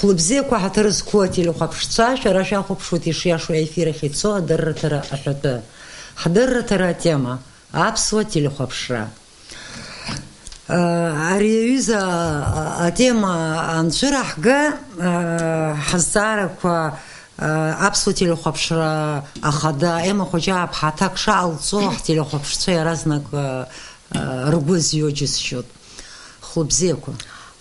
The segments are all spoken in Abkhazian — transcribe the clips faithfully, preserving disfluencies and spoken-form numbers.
Лыбзиақәа ҳаҭыр зқәу ателехәаԥшцәа, шәара шәахәаԥшуеит ишиашоу аефир ахь ицо адырраҭара аҳәатәы. Ҳдырраҭара атема: аԥсуа телехәаԥшра. Ари аҩыза атема анцәыраҳга, ҳазҵаарақәа аԥсуа телехәаԥшра ахада Ема Хоџьааԥҳа аҭак шаалҵо, ҳтелехәаԥшцәа иаразнак ргәы зҩо џьысшьоит. Хәлыбзиақәа.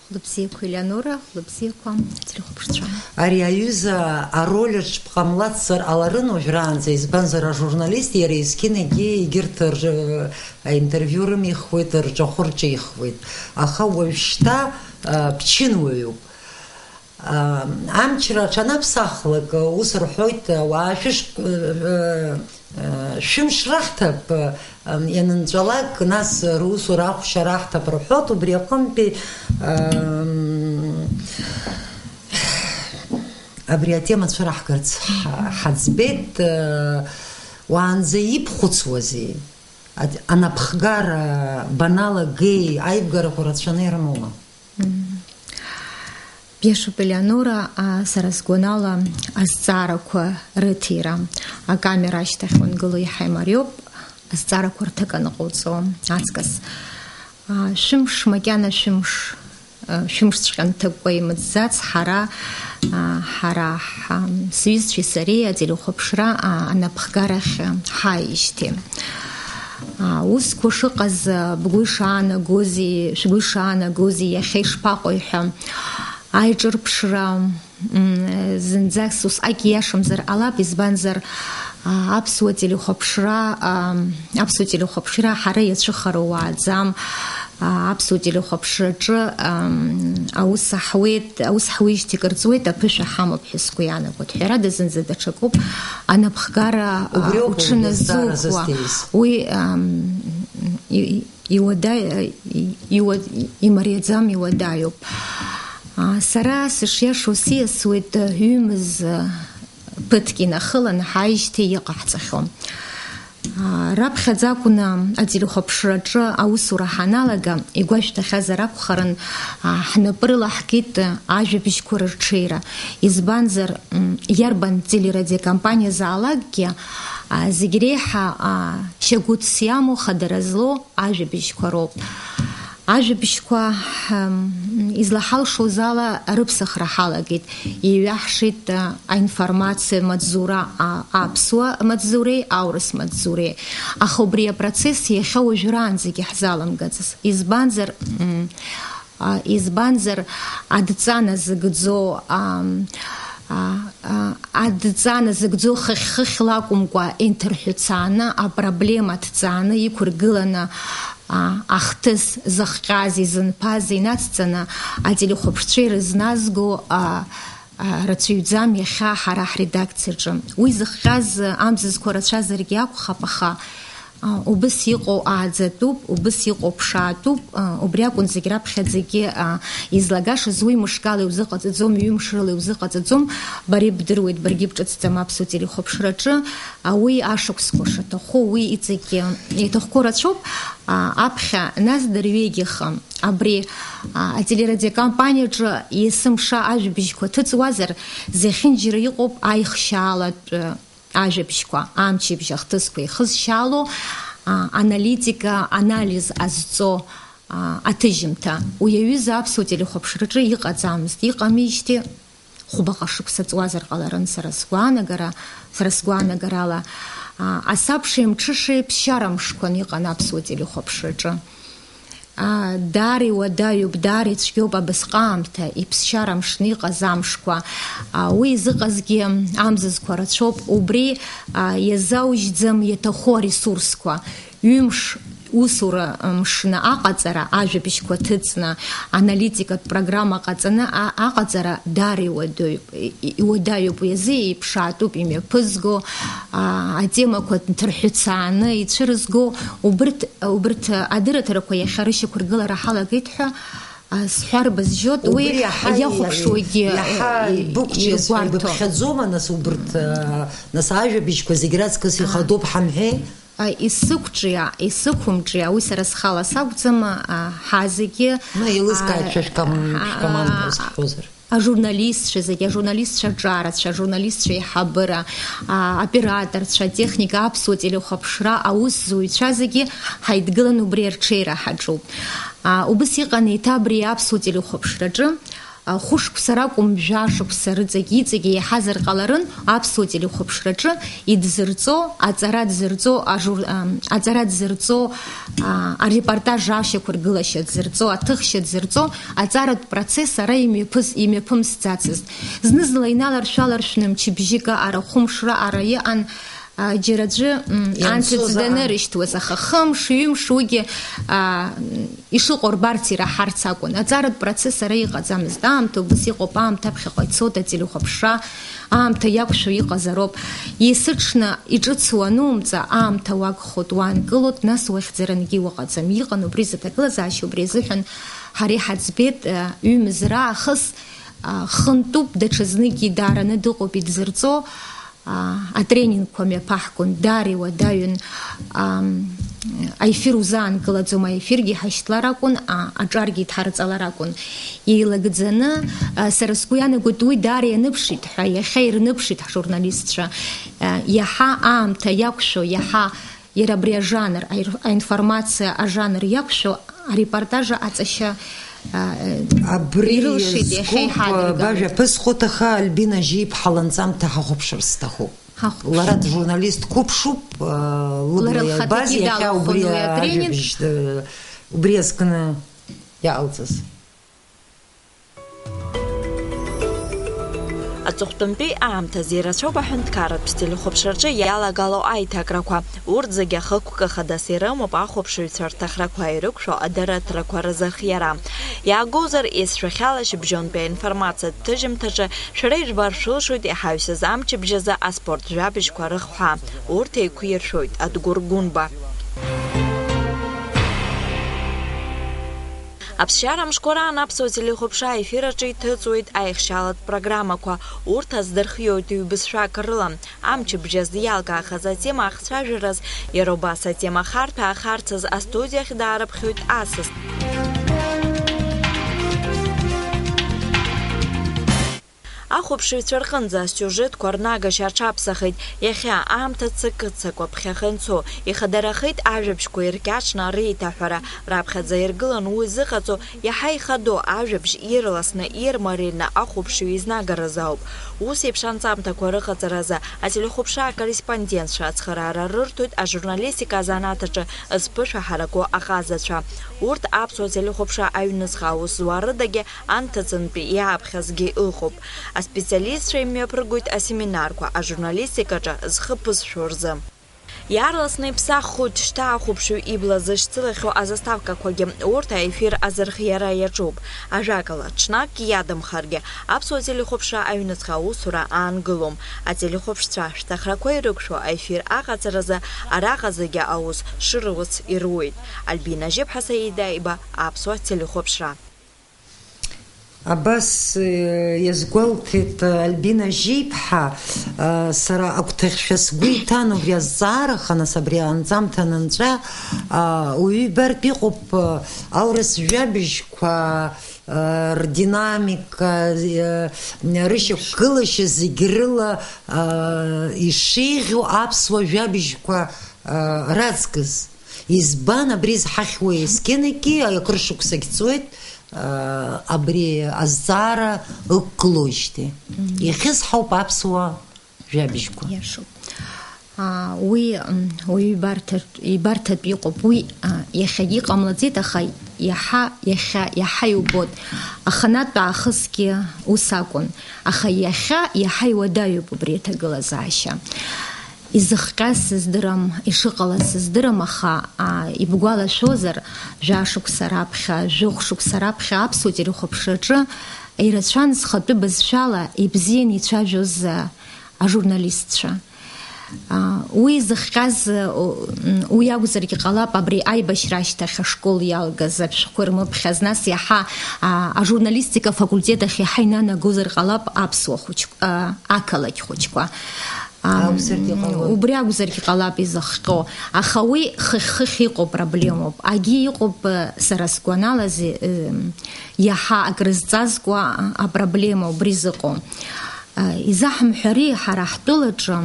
Хәлыбзиақәа, Елеонора, хәлыбзиақәа, телехәаԥшцәа. Ари аҩыза ароль рҿы бҟамлацзар ҟаларын уажәраанӡа, избанзар, ажурналист иара есқьынагьы егьырҭ р-, аинтервиу рымихуеит, рҿахәы рҿихуеит. Аха уажәшьҭа, а, ԥчынуаҩуп. А, амчра аҽанаԥсахлак, ус рҳәоит, ауаа шәышк-, э, Шәымш раҳҭап, ианынҵәалак, нас русура ахәшьа раҳҭап рҳәоит, убри аҟынтәи, ам, абри атема цәыраҳгарц ҳа-, ҳаӡбеит, уаанӡа ибхәыцуазеи? Ад-, анапхгара баналагеи, аивгарақәа рацәаны ирымоума? Мм. Биашоуп, Елеонора, а, сара сгәанала, азҵаарақәа рыҭира, акамера ашьҭахь уангыло иаҳа имариоуп, азҵаарақәа рҭак аныҟауҵо аҵкыс. А, шәымш, макьана шәымш, а, шәымшҵәҟьа нҭакәкәа имыӡӡац, ҳара, а, ҳара, ҳа, сҩызцәеи сареи ателехәаԥшра, а, анапхгарахь, а, ҳааижьҭеи. А, усқәа шыҟаз, а, бгәы ишаанагозеи, шәгәы ишаанагозеи, иахьа ишԥаҟои ҳәа аиҿырԥшра, м, зынӡаск усҟак ииашамзар ҟалап, избанзар, а, аԥсуа телехәаԥшра, а, аԥсуа телехәаԥшра ҳара иацәыхароу уааӡам, а, аԥсуа телехәаԥшраҿы, а, м, аус ҳуеит, аус ҳуижьҭеи кыр ҵуеит, аԥышәа ҳамоуп ҳәа сгәы иаанагоит. Ҳәарада, зынӡа даҽакуп анапхгара, а, Убри ауп уи уҽыназукуа. Азҵаара зысҭеиз. Уи, ам, и-, и-, иуада-, и-, иуа-, имариаӡам, иуадаҩуп. А, сара сышиашоу сиасуеит, а, ҩымыз, а, ԥыҭк инахыланы ҳааижьҭеи иҟаҳҵахьоу. А, раԥхьаӡа акәны ателехәаԥшраҿы аусура ҳаналага, игәашәҭахьазар акәхарын, а, ҳнапы рылаҳкит, а, ажәабжьқәа рырҽеира. Избанзар, м, иарбан телерадиокомпаниазаалакгьы, а, зегь реиҳа, а, шьагәыҭс иамоу, хадара злоу ажәабжьқәа роуп. Ажәабжьқәа, ҳм, излаҳалшоз ала рыԥсахра ҳалагеит. Иҩаҳшеит, а, аинформациа маҵзура, а, аԥсуа маҵзуреи аурыс маҵзуреи. Аха убри апроцесс иахьа уажәраанӡагьы ҳзаламгаӡац. Избанзар, м, а, избанзар, адҵа назыгӡо, ам, а, а, адҵа назыгӡо хыхь-хыхьла акәымкәа, инҭырҳәыцааны, апроблема ҭҵааны, иқәыргыланы, а, ахҭыс зыхҟьаз, изынԥаз инацҵаны, ателехәаԥшцәа ирызназго, а, а, рацәаҩӡам иахьа ҳара ҳредакциаҿы. Уи зыхҟьаз амзызқәа рацәазаргьы акәхап, аха, а, убыс иҟоу ааӡатәуп, убыс иҟоу ԥшаатәуп, а, убри акәын зегь раԥхьаӡагьы, а, излагашаз. Уи мышкала иузыҟаҵаӡом, ҩымш рыла иузыҟаҵаӡом, бара ибдыруеит, баргьы бҿыцӡам аԥсуа телехәаԥшраҿы, а, уи ашықәсқәа шаҭаху, уи иҵегьы иҭахқәоу рацәоуп, а, аԥхьа, нас дырҩегьых, а, абри, а, ателерадиокомпаниаҿы есымша ажәабжьқәа ҭыҵуазар, зехьынџьара иҟоуп аихшьаалатә, а, ажәабжьқәа, амчыбжь ахҭысқәа ихызшьаало, а, аналитика, анализ азҵо, а, аҭыжьымҭа. Уи аҩыза аԥсуа телехәаԥшраҿы иҟаӡамызт, иҟамижьҭеи хәбаҟа шықәса ҵуазар ҟаларын, сара сгәаанагара, сара сгәаанагарала, а, асабшеи амҽышеи ԥсшьара мшқәан иҟан аԥсуа телехәаԥшраҿы. А, даара иуадаҩуп, даара ицәгьоуп абысҟаамҭа, иԥсшьара мшны иҟаз амшқәа. А, уи изыҟазгьы амзызқәа рацәоуп, убри, а, иазаужьӡам иаҭаху аресурсқәа. Ҩымш усура мшны аҟаҵара, ажәабжьқәа ҭыҵны, аналитикатә программа ҟаҵаны а-, аҟаҵара даара иуадаҩуп, и-, и-, иуадаҩуп, уи азы иԥшаатәуп имҩаԥызго, а, атемақәа нҭырҳәыцааны ицәырызго, убырҭ, убырҭ адырраҭарақәа иахьа рышьақәыргылара ҳалагеит ҳәа, а, сҳәар бызжьоит, уи Убри иаҳа иахәаԥшуагьы, иаҳа э, ибықәҿиазшәа иргәарҭо. Ибыԥхьаӡома, нас, убырҭ, а, нас, ажәабжьқәа зегь раҵкыс А. ихадоуп ҳамҳәеи? А, исықәҿиа, исықәымҿиа, уи сара схала сакәӡам, а, ҳа зегьы, Ну, еилыскааит, а, шәа шәком-, а, шәкоманда а, узыҳәозар. ажурналистцәа зегьы, ажурналистцәа аҿарацәа, ажурналистцәа еиҳабыра, а, аоператорцәа, атехника, аԥсуа телехәаԥшра аусзуҩцәа зегьы ҳаидгылан убри арҽеира ҳаҿуп. А, убыс иҟан еиҭа абри аԥсуа телехәаԥшраҿы, а, хәышықәса ракәым, жәашықәса рыҵегь-иҵегь еиҳазар ҟаларын аԥсуа телехәаԥшраҿы идзырҵо, аҵара дзырҵо, ажур-, ам, аҵара дзырҵо, а, арепортаж ашьақәыргылашьа дзырҵо, аҭыхшьа дзырҵо, аҵаратә процесс ара имҩаԥыс-, имҩаԥымсӡацызт. Зны-зынла иналаршә-ааларшәны мчыбжьык аҟара, хәымш раҟара иҟан, а, џьара аӡәы, м, анҭыҵ ианцоз аан данырышьҭуаз, аха хымш, ҩымш уигьы, а, ишыҟоу рбарц, ираҳарц акәын. Аҵаратә процесс ара иҟаӡамызт. Аамҭа убас иҟоуп, аамҭа аԥхьаҟа ицоит, ателехәаԥшра аамҭа иақәшәо иҟазароуп. Есыҽны иҿыцу анумҵа, аамҭа уагхоит, уаанкылоит, нас уахьӡарангьы уаҟаӡам. Иҟан убри зыҭагылазаашьа, убри азыҳәан ҳара иҳаӡбеит, а, ҩымз раахыс, а, хынтәуп, даҽазныкгьы даараны дыҟоуп идзырҵо, а, атренингқәа мҩаԥаҳгон, даара иуадаҩын, ам, аефир узаанкылаӡом, аефиргьы ҳашьҭлар акәын, а, аҿаргьы дҳарҵалар акәын. Еилагӡаны, а, сара сгәы иаанагоит, уи даара ианыԥшит ҳәа, иахьа ирныԥшит ҳжурналистцәа, а, иаҳа аамҭа иақәшәо, иаҳа Иара абри ажанр, аир-, аинформациа ажанр иақәшәо арепортажа аҵашьа, а, Абри ирылшеит иахьа иазкуп, еиҳа адыргылеит. Бажәа ԥысхоит, аха Альбина Жьиԥҳа ланҵамҭа ҳахәаԥшыр сҭахуп. Ҳахәаԥшыр. Лара джурналист қәыԥшуп, а, лыбла Лара лхаҭагьы иабаз иахьа далахәын убри уи атренинг. Ажәабжь, э, убри азкны иаалҵыз. Аҵыхәтәантәи аамҭазы ирацәоуп аҳәынҭқарратә телехәаԥшраҿы иалагало аиҭакрақәа. Урҭ зегьы ахықәкы хадас ирымоуп ахәаԥшыҩцәа рҭахрақәа ирықәшәо адырраҭарақәа рзырхиара. Иаагозар, есшәахьала шьыбжьонтәи аинформациатә ҭыжьымҭаҿы шәара ижәбар шәылшоит иҳаҩсыз амчыбжь азы аспорт жәабжьқәа рыхҳәаа. Урҭ еиқәиршәоит Адгәыр Гәынба. Аԥсшьара мшқәа раан аԥсуа телехәаԥшра аефир аҿы иҭыҵуеит аихшьалатә программақәа. Урҭ аздырхиоит ҩбызшәак рыла. Амчыбжь азы иалкаахаз атема ахцәажәараз, иара убас атема харҭәаахарц азы астудиахь даарыԥхьоит асас. Ахәаԥшыҩцәа рҟынӡа асиужетқәа рнагашьа аҽаԥсахит. Иахьа аамҭа ццакы-ццакуа ԥхьаҟа инцо, ихадарахеит ажәабжьқәа иркьаҿны реиҭаҳәара. Раԥхьаӡа иргылан уи зыҟаҵо, иаҳа ихадоу ажәабжь ирласны, ирмарианы ахәаԥшыҩ изнагаразы ауп. Ус еиԥш анҵамҭақәа рыҟаҵаразы ателехәаԥшра акорреспондентцәа ацхыраара рырҭоит ажурналистика азанааҭ аҿы зԥышәа ҳараку аҟазацәа. Урҭ аԥсуа телехәаԥшра аҩныҵҟа аус зуа рыдагьы анҭыҵынтәи иааԥхьазгьы ыҟоуп. Аспециалистцәа имҩаԥыргоит асеминарқәа ажурналистикаҿы зхы ԥызшәо рзы. Иаарласны иԥсаххоит шьҭа ахәаԥшыҩ ибла зышьцылахьоу азаставкақәагьы, урҭ аефир азырхиара иаҿуп. Ажәакала, ҽнакгьы иадамхаргьы, аԥсуа телехәаԥшра аҩныҵҟа аусура аангылом. Ателехәаԥшцәа шәҭахрақәа ирықәшәо аефир аҟаҵаразы араҟа зегьы аус шыруц ируеит. Альбина Жьыԥҳа, Саида Аиба, аԥсуа телехәаԥшра. Абас, э, иазгәалҭеит, э, Альбина Жьиԥҳа, э, сара агәҭахьшәа сгәы иҭан убри азҵаара, аха нас абри анҵамҭа анынҵәа, а, уаҩы ибартә иҟоуп, э, аурыс жәабжьқәа, э, рдинамика, э, рышьақәгылашьа зегь рыла, э, ишеиӷьу аԥсуа жәабжьқәа, э, раҵкыс. Избан абри зҳахьуа есқьынагьы акыр шықәсагь ҵуеит, аа, абри азҵаара ықәгылоижьҭеи. Мгм. Иахьызҳауп аԥсуа жәабжьқәа. Иашоуп. Аа, уи, м, уаҩы ибарҭартә, ибарҭартә иҟоуп. Уи, а, иахьагьы иҟамлаӡеит, аха иаҳа, иахьа, иаҳа иубоит. Аханатә аахысгьы ус акәын. Аха иахьа иаҳа иуадаҩуп убри аҭагылазаашьа. Изыхҟьаз сыздырам, ишыҟалаз сыздырам, аха, а, ибгәалашәозар, жәашықәса раԥхьа, жәохә шықәса раԥхьа аԥсуа телехәаԥшраҿы ирацәан зхатәы бызшәала ибзианы ицәажәоз, а, ажурналистцәа. А, уи зыхҟьаз, а, у-, м, уи акәзаргьы ҟалап, абри аибашьра ашьҭахь ашкол иалгаз ашәҟәқәа ирмыԥхьаз, нас иаҳа, а, ажурналистика афакультет ахь иаҳа инанагозар ҟалап аԥсуа хәыҷқәа, а, ақалақь хәыҷқәа. Акәзаргьы ҟалоит. Убри акәзаргьы ҟалап изыхҟьо. Аха уи хыхь-хыхь иҟоу проблемоуп. Агьи иҟоуп, э, сара сгәанала, зи-, э, иаҳа акрызҵазкуа апроблема убри зыҟоу. Э, изаҳамҳәари, ҳара ҳтәылаҿы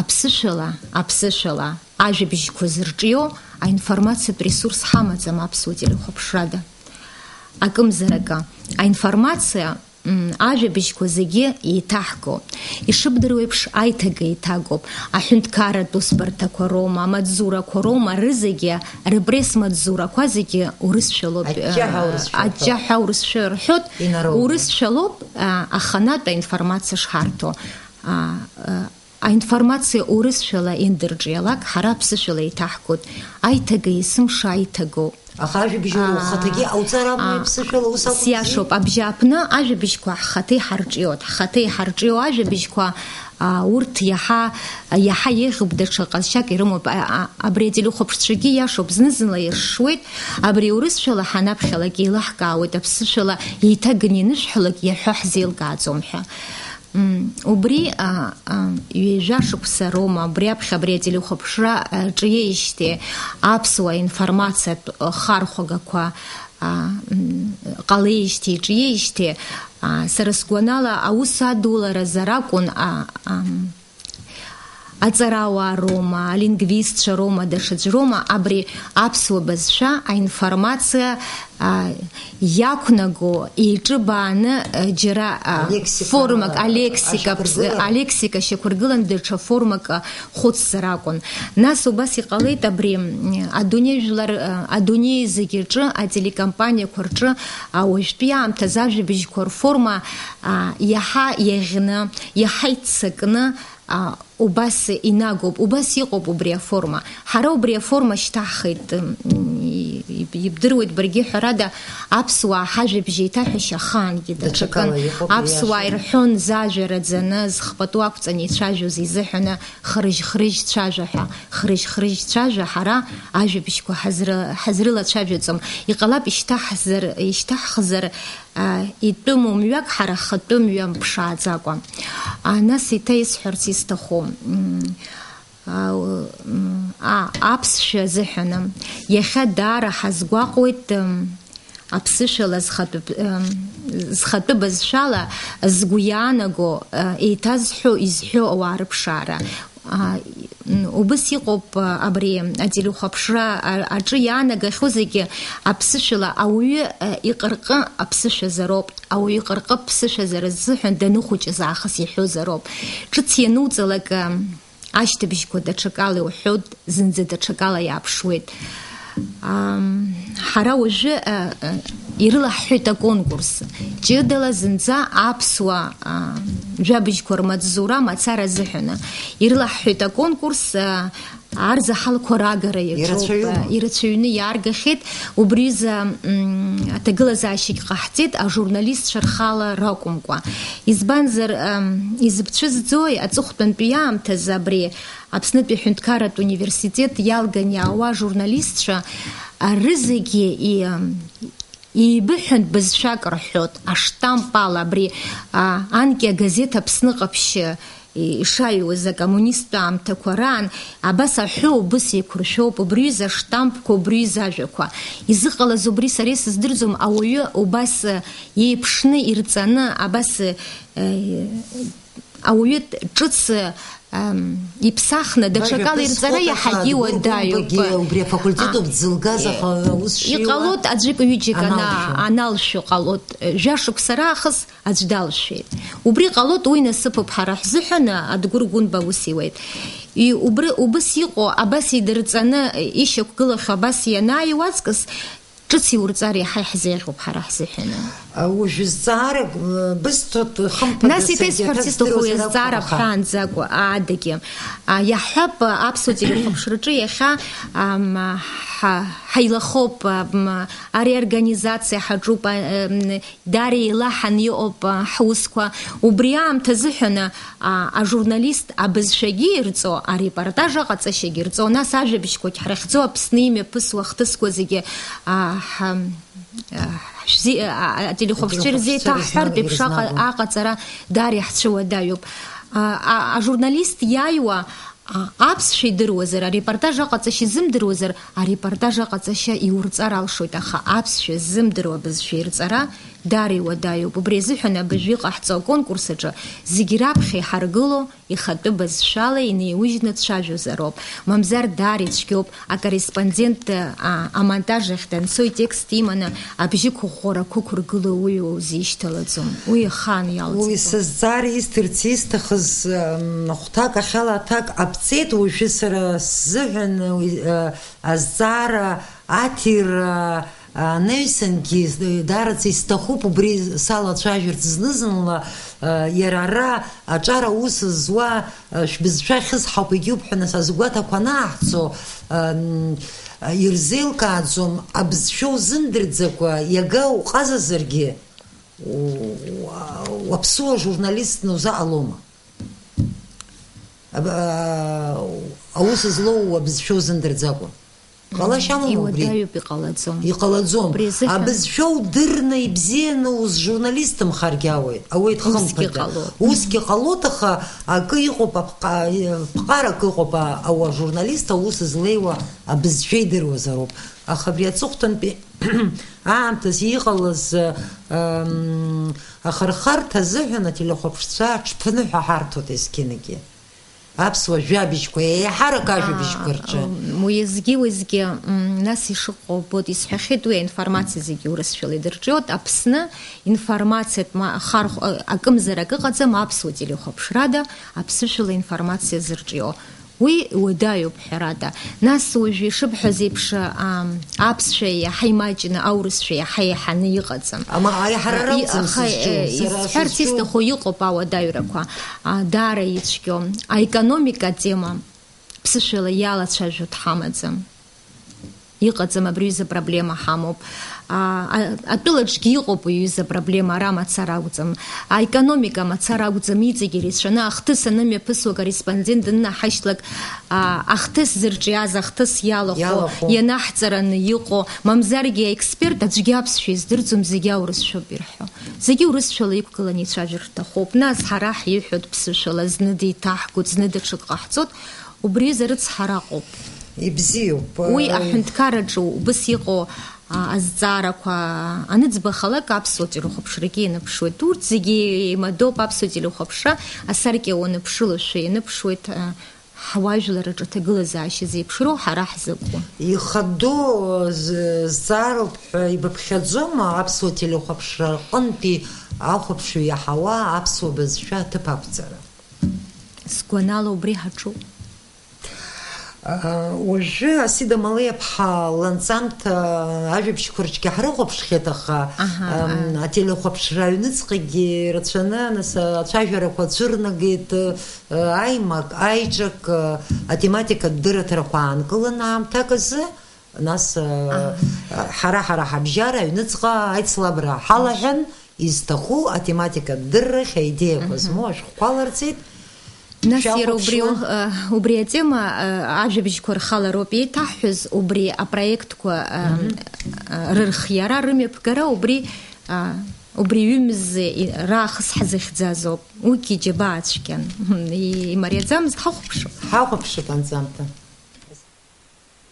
аԥсышәала, аԥсышәала ажәабжьқәа зырҿио аинформациатә ресурс ҳамаӡам аԥсуа телехәаԥшрада. Акымзаракы, аинформациа, м, ажәабжьқәа зегьы еиҭаҳго. Ишыбдыруеиԥш, аиҭага еиҭагоуп. Аҳәынҭқарратә усбарҭақәа роума, амаҵзурақәа роума, рызегьы, рыпресс-маҵзурақәа зегьы урысшәалоуп, аҷҷаҳәа э, урысшәа рҳәоит. Аҷҷаҳәа урысшәа рҳәоит, инароуп. Урысшәалоуп, а, аханатә аинформациа шҳарҭо. А, э, Аинформациа урысшәала индырҿиалак, ҳара аԥсышәала еиҭаҳгоит. Аиҭага есымша аиҭагоуп. Аха ажәабжь уара, аа, ухаҭагьы ауҵар амуеи, аа, аԥсышәала ус акәымзи? Сиашоуп, абжьааԥны ажәабжьқәа ҳхаҭа иҳарҿиоит. Ҳхаҭа иҳарҿио ажәабжьқәа, аа, урҭ иаҳа, иаҳа еиӷьуп, даҽа ҟазшьак ирымоуп. А, а, абри ателехәаԥшцәагьы иашоуп, зны-зынла иршшуеит. Абри урысшәала ҳанаԥхьалак еилаҳкаауеит, аԥсышәала еиҭаганы инышәҳәалак иаҳәо ҳзеилкааӡом ҳәа. М, убри, а, а, ҩажәа шықәса роума, абри аԥхьа абри ателехәаԥшра, а, ҿиеижьҭеи, аԥсуа информациатә, а, хархәагақәа, а, м, ҟалеижьҭеи, ҿиеижьҭеи, а, сара сгәанала, аус адуларазар акәын, а, ам, аҵарауаа роума, алингвистцәа роума, даҽаӡә роума, абри аԥсуа бызшәа аинформациа а, иақәнаго, еиҿыбааны, а, џьара, а, алексикала формак, алексика, ашьақәыргылан. Алексика шьақәыргылан даҽа формак, а, хәыцзар акәын. Нас убас иҟалеит абри, м, адунеи жәлар, а, адунеи зегьы рҿы, ателекомпаниақәа рҿы, а, уажәтәи аамҭазы ажәабжьқәа рформа, а, иаҳа иаӷьны, иаҳа иццакны, а, убас инагоуп, убас иҟоуп убри аформа. Ҳара убри аформа шьҭаҳхит, м, и-, ибдыруеит баргьы, ҳәарада, аԥсуаа ҳажәабжь еиҭаҳәашьа ахаангьы даҽакын. Даҽакала иҟоуп, аԥсуаа иашоуп. Ирҳәон, зажәа раӡаны, зхпату ақәҵаны ицәажәоз изыҳәаны, хрыжь-хрыжь цәажәа ҳәа, хрыжь-хрыжь цәажәа ҳара ажәабжьқәа ҳазры-, ҳазрылацәажәаӡом. Иҟалап ишьҭаҳзар, ишьҭаҳхзар, а, итәым мҩак ҳара ҳхатәы мҩа мԥшааӡакәа. А, нас еиҭа исҳәарц исҭаху, м, а, м, а, аԥсшәа азыҳәаны. Иахьа даара ҳазгәаҟуеит, м, аԥсышәала зхатәы, м, зхатәы бызшәала згәы иаанаго, а, еиҭазҳәо, изҳәо ауаа рыԥшаара. А, м, убыс иҟоуп, а, абри ателехәаԥшра, а, аҿы иаанагахьоу зегьы аԥсышәала ауаҩы, а, иҟырҟы аԥсышәазароуп, ауаҩы иҟырҟы аԥсышәазара азыҳәан даныхәыҷыз аахыс иҳәозароуп. Ҿыц иануҵалак, а, ашьҭыбжьқәа даҽакала иуҳәоит, зынӡа даҽакала иааԥшуеит. Ам, ҳара уажәы, а, а, ирылаҳҳәеит аконкурс. Ҷыдала зынӡа аԥсуа, а, жәабжьқәа рмаҵзура мацара азыҳәаны. Ирылаҳҳәеит аконкурс, а, арзаҳалқәа рагара иаҿуп, ирацәаҩума? А, ирацәаҩны иааргахьеит. Убри изы, м, аҭагылазаашьагь ҟаҳҵеит, ажурналистцәа рхала ракәымкәа. Избанзар, ам, изыбцәызӡои аҵыхәтәантәи аамҭазы абри Аԥснытәи аҳәынҭқарратә университет иалган иаауа ажурналистцәа, а, рызегьы и-, еибыҳәан бызшәак рҳәоит, аштамп ала абри, а, анкьа агазеҭ Аԥсны ҟаԥшьы ишаҩуаз акоммунисттә аамҭақәа раан, абас аҳәо убыс еиқәыршәоуп, убриҩыза аштампқәа, убриҩыза ажәақәа. Изыҟалаз убри сара исыздырӡом, ауаҩы убас, а, еиԥшны ирҵаны, абас, а, ауаҩы ҿыц, ам, иԥсахны, даҽакала ирҵара иаҳагьы уадаҩуп. Убри афакультетоуп дзылгаз, аха аус шиуа иҟалоит, аӡәык-ҩыџьак ана-, аналшәо. Аналшәо ҟалоит. Жәашықәса раахыс аӡә далшәеит. Убри ҟалоит, уи насыԥуп ҳара ҳзыҳәан, Адгәыр Гәынба ус иуеит. И-, убри, убыс иҟоу, абас идырҵаны ишьақәгылахьоу, абас ианааиуа аҵкыс, ҿыц иурҵар иаҳа иаҳзеиӷьуп ҳара ҳзыҳәаны. А, уажә зҵаарак, м, бысҭоит, хымԥада. Нас еиҭа саргьы исҳәарц аҭак сҭаху, здыруазар акәхап, иазҵаара аха бҳәаанӡакәа, аадагьы. А, иаҳҳәап, аԥсуа телехәаԥшраҿы иахьа, ам, ҳа-, ҳаилахоуп, ам, ареорганизациа ҳаҿуп, а, м, даара еилаҳан иҟоуп, а, ҳусқәа. Убри аамҭа азыҳәаны, а, ажурналист абызшәагьы ирҵо, арепортаж аҟаҵашьагьы ирҵо, нас ажәабжьқәагь ҳрыхьӡо Аԥсны имҩаԥысуа ахҭысқәа зегьы, а, ҳа-, а, ҳшәзи-, а, а, ателехәаԥшцәа ирзеиҭаҳҳәартә еиԥш аҟа-, аҟаҵара даара иаҳцәыуадаҩуп. А, а, ажурналист иааиуа, а, аԥсшәа идыруазар, арепортаж аҟаҵашьа изымдыруазар, арепортаж аҟаҵашьа иурҵар алшоит, аха аԥсшәа ззымдыруа бызшәа ирҵара даара иуадаҩуп. Убри азыҳәан абыржәы иҟаҳҵо аконкурс аҿы зегь раԥхьа иҳаргыло ихатәы бызшәала инеиужьны дцәажәозароуп. Мамзар даара ицәгьоуп, акорреспондент, а, амонтаж ахь данцо итекст иманы абжьы қәыӷәӷәарақәа ықәыргыло уи узишьҭалаӡом. Уи ахаан иалҵ-. Уи сызҵаара исҭарц исҭахыз, м, хәҭак ахьала аҭак ҟабҵеит, уажәы сара сзыҳәан уи, а, азҵаара аҭира, а, анаҩсангьы, даараӡа исҭахуп убри салацәажәарц зны-зынла, а, иара ара аҿар аус зуа, а, шәбызшәа ахьысҳауп, егьиуп ҳәа нас азгәаҭақәа анааҳцо, а, м, а, ирзеилкааӡом, абызшәа узымдырӡакәа, иага уҟазазаргьы, у-, уа-, уаԥсуа журналистны узаҟалома? Аб-, а, аус злоу абызшәа узымдырӡакәа. Ҟалашьа амоума убри? Иуадаҩуп, иҟалаӡом. Иҟалаӡом. Убри азыҳәан абызшәа удырны, ибзианы узжурналистымхаргьы ауеит. Ауеит, усгьы хымԥада ҟалоит. Усгьы ҟалоит, аха акы иҟоуп, аԥҟа-, ԥҟарак ыҟоуп, а-, ауа журналист аус злеиуа абызшәа идыруазароуп. Аха абри аҵыхәтәантәи аамҭазы иҟалаз, ам, ахырхарҭа азыҳәан ателехәаԥшцәа аҽԥныҳәа ҳарҭоит есқьынагьы. Аԥсуа жәабжьқәа, еиҳарак ажәабжьқәа рҿы. А, уеизгьы, уеизгьы, м, нас ишыҟоу убоит, исҳәахьеит, уи аинформациа зегьы урысшәала идырҿиоит. Аԥсны информациатә ма-, хархә-, а, акымзарак ыҟаӡам аԥсуа телехәаԥшрада аԥсышәала информациа зырҿио. Уи уадаҩуп, ҳәарада. Нас уажәы ишыбҳәаз еиԥш, ам, аԥсшәа иаҳа имаҷны, аурысшәа иаҳа еиҳаны иҟаӡам. Ама, аиҳара А, и-, ракәӡам аха, сызҿу, э, сара исҳәарц сызҿу. Исҭаху иҟоуп ауадаҩрақәа. А, даара ицәгьоу. Аекономика атема ԥсышәала иалацәажәо дҳамаӡам. Иҟаӡам, абри аҩыза проблема ҳамоуп. А, а, атәылаҿгьы иҟоуп уи аҩыза проблема, ара мацара акәӡам. Аекономика мацара акәӡам, иҵегь ирацәаны, ахҭыс анымҩаԥысуа акорреспондент данынаҳашьҭлак, а, ахҭыс зырҿиаз, ахҭыс иалахәу, Иалахәу. Ианаҳҵараны иҟоу, мамзаргьы аексперт аӡәгьы аԥсшәа издырӡом, зегьы аурысшәоуп ирҳәо. Зегьы урысшәала иқәгыланы ицәажәар рҭахуп. Нас ҳара ҳиҳәоит ԥсышәала, зны деиҭаҳгоит, зны даҽак ҟаҳҵоит. Убри аҩыза рыцҳара ыҟоуп. Ибзиоуп. Уи аҳәынҭқарраҿы убыс иҟоу, а, азҵаарақәа аныӡбахалак аԥсуа телехәаԥшрагьы ианыԥшуеит. Урҭ зегьы еимадоуп аԥсуа телехәаԥшра асаркьа уаныԥшылошәа ианыԥшуеит, а, ҳуаажәлар рҿы аҭагылазаашьа зеиԥшроу ҳара ҳзакәу. Ихадоу з-, зҵаароуп ҳәа ибыԥхьаӡома аԥсуа телехәаԥшра рҟынтәи ахәаԥшҩы иаҳауа аԥсуа бызшәа аҭыԥ ақәҵара? Сгәанала убри ҳаҿуп. Уажәы Асида Малеиаԥҳа ланҵамҭа ажәабжьқәа рҿгьы ҳрыхәаԥшхьеит, аха, аҳа, ам, аҳа, ателехәаԥшра аҩныҵҟагьы рацәаны, нас, ацәажәарақәа цәырнагеит, аимак, аиҿак, атематикатә дырраҭарақәа аанкыланы аамҭак азы, нас, а, аҳа, ҳара-ҳара ҳабжьара аҩныҵҟа аицлабра ҳалаҳәан, изҭаху атематикатә дыррахь аидеиақәа, мгм, змоу ашәҟәқәа ларҵеит. Нас иара убри, шәахәаԥшуа. Э, убри атема, э, ажәабжьқәа рхалароуп еиҭаҳҳәаз, убри апроектқәа, э, мгм, э, рырхиара, рымҩаԥгара, убри, э, убри ҩымз и-, раахыс ҳзыхьӡазоуп. Уигьы џьабаа цәгьан. Мгм, и-, имариаӡамызт, ҳахәаԥшып. Ҳахәаԥшып анҵамҭа.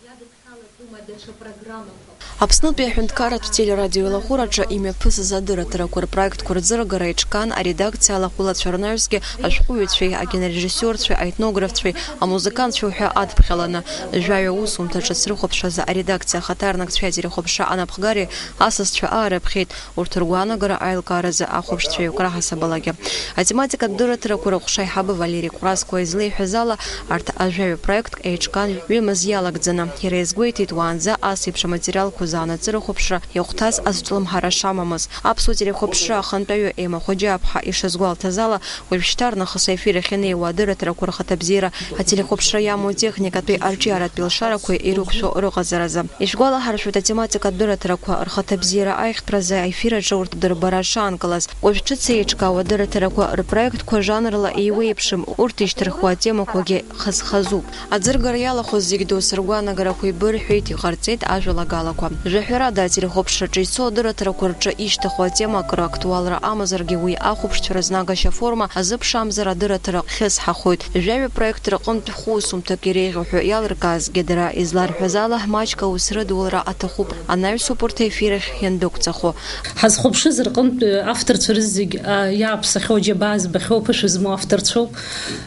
Иадыԥхьалатәума даҽа программақәак? Аԥснытәи аҳәынҭқарратә телерадиоеилахәыраҿы имҩаԥысыз адырраҭарақәа рпроектқәа рӡыргара еиҿкаан аредакциа алахәылацәа рнаҩсгьы ашәҟәыҩҩцәеи, акинорежиссиорцәеи, аетнографцәеи, амузыкантцәеи уҳәа адыԥхьаланы. Жәаҩа усумҭа ҿыц рыхәаԥшуаз аредакциа ахаҭарнакцәеи ателехәаԥшра анапхгареи асасцәа аарыԥхьеит. Урҭ ргәаанагара аилкааразы ахәаԥшцәа еиқәра ҳасабалагьы. Атематикатә дырраҭарақәа рыҟәша аиҳабы Валери Ҟәрасқәа излеиҳәаз ала, арҭ ажәаҩа проектк еиҿкаан ҩымыз иалагӡаны. Иара иазгәеиҭеит, уаанӡа ас еиԥш аматериалқәа заанаҵы рыхәаԥшра иахәҭаз азҿлымҳара шамамыз. Аԥсуа телехәаԥшра ахантәаҩы Ема Хоџьаԥҳа ишазгәалҭаз ала, уажәшьҭа рнахыс аефир ахьынеиуа адырраҭарақәа рхаҭабзиара ателехәаԥшра иамоу техникатәи арҿиаратәи лшарақәеи ирықәшәо рыҟазаразы. Ишәгәалаҳаршәоит, атематикатә дырраҭарақәа рхаҭабзиара аихтәразы аефир аҿы урҭ дырбара шаанкылаз. Уажә ҿыц еиҿкаау адырраҭарақәа рпроектқәа жанрла еиуеиԥшым, урҭ ишьҭырхуа атемақәагьы хаз-хазуп. Аӡыргара иалахәыз зегь доусы ргәаанагарақәа еибырҳәеит, иҟарҵеит. Ҵеит ажәалагалақәа. Жәаҳәарада, ателехәаԥшраҿы ицо адырраҭарақәа рҿы ишьҭахо атема акыр актуалра амазаргьы, уи ахәаԥшцәа рызнагашьа аформа азыԥшаамзар адырраҭара хьысҳахоит. Жәаҩа проект рҟынтә хәы усумҭак иреиӷьу ҳәа иалыркаазгьы дара изларҳәаз ала, маҷк аус рыдулара аҭахуп, анаҩсоуп урҭ аефир ахь иандәықәҵахо. Ҳазхәаԥшыз рҟынтә авторцәа рызегь, а, иааԥсахьоу, аџьабаа збахьоу, аԥышәа змоу авторцәоуп.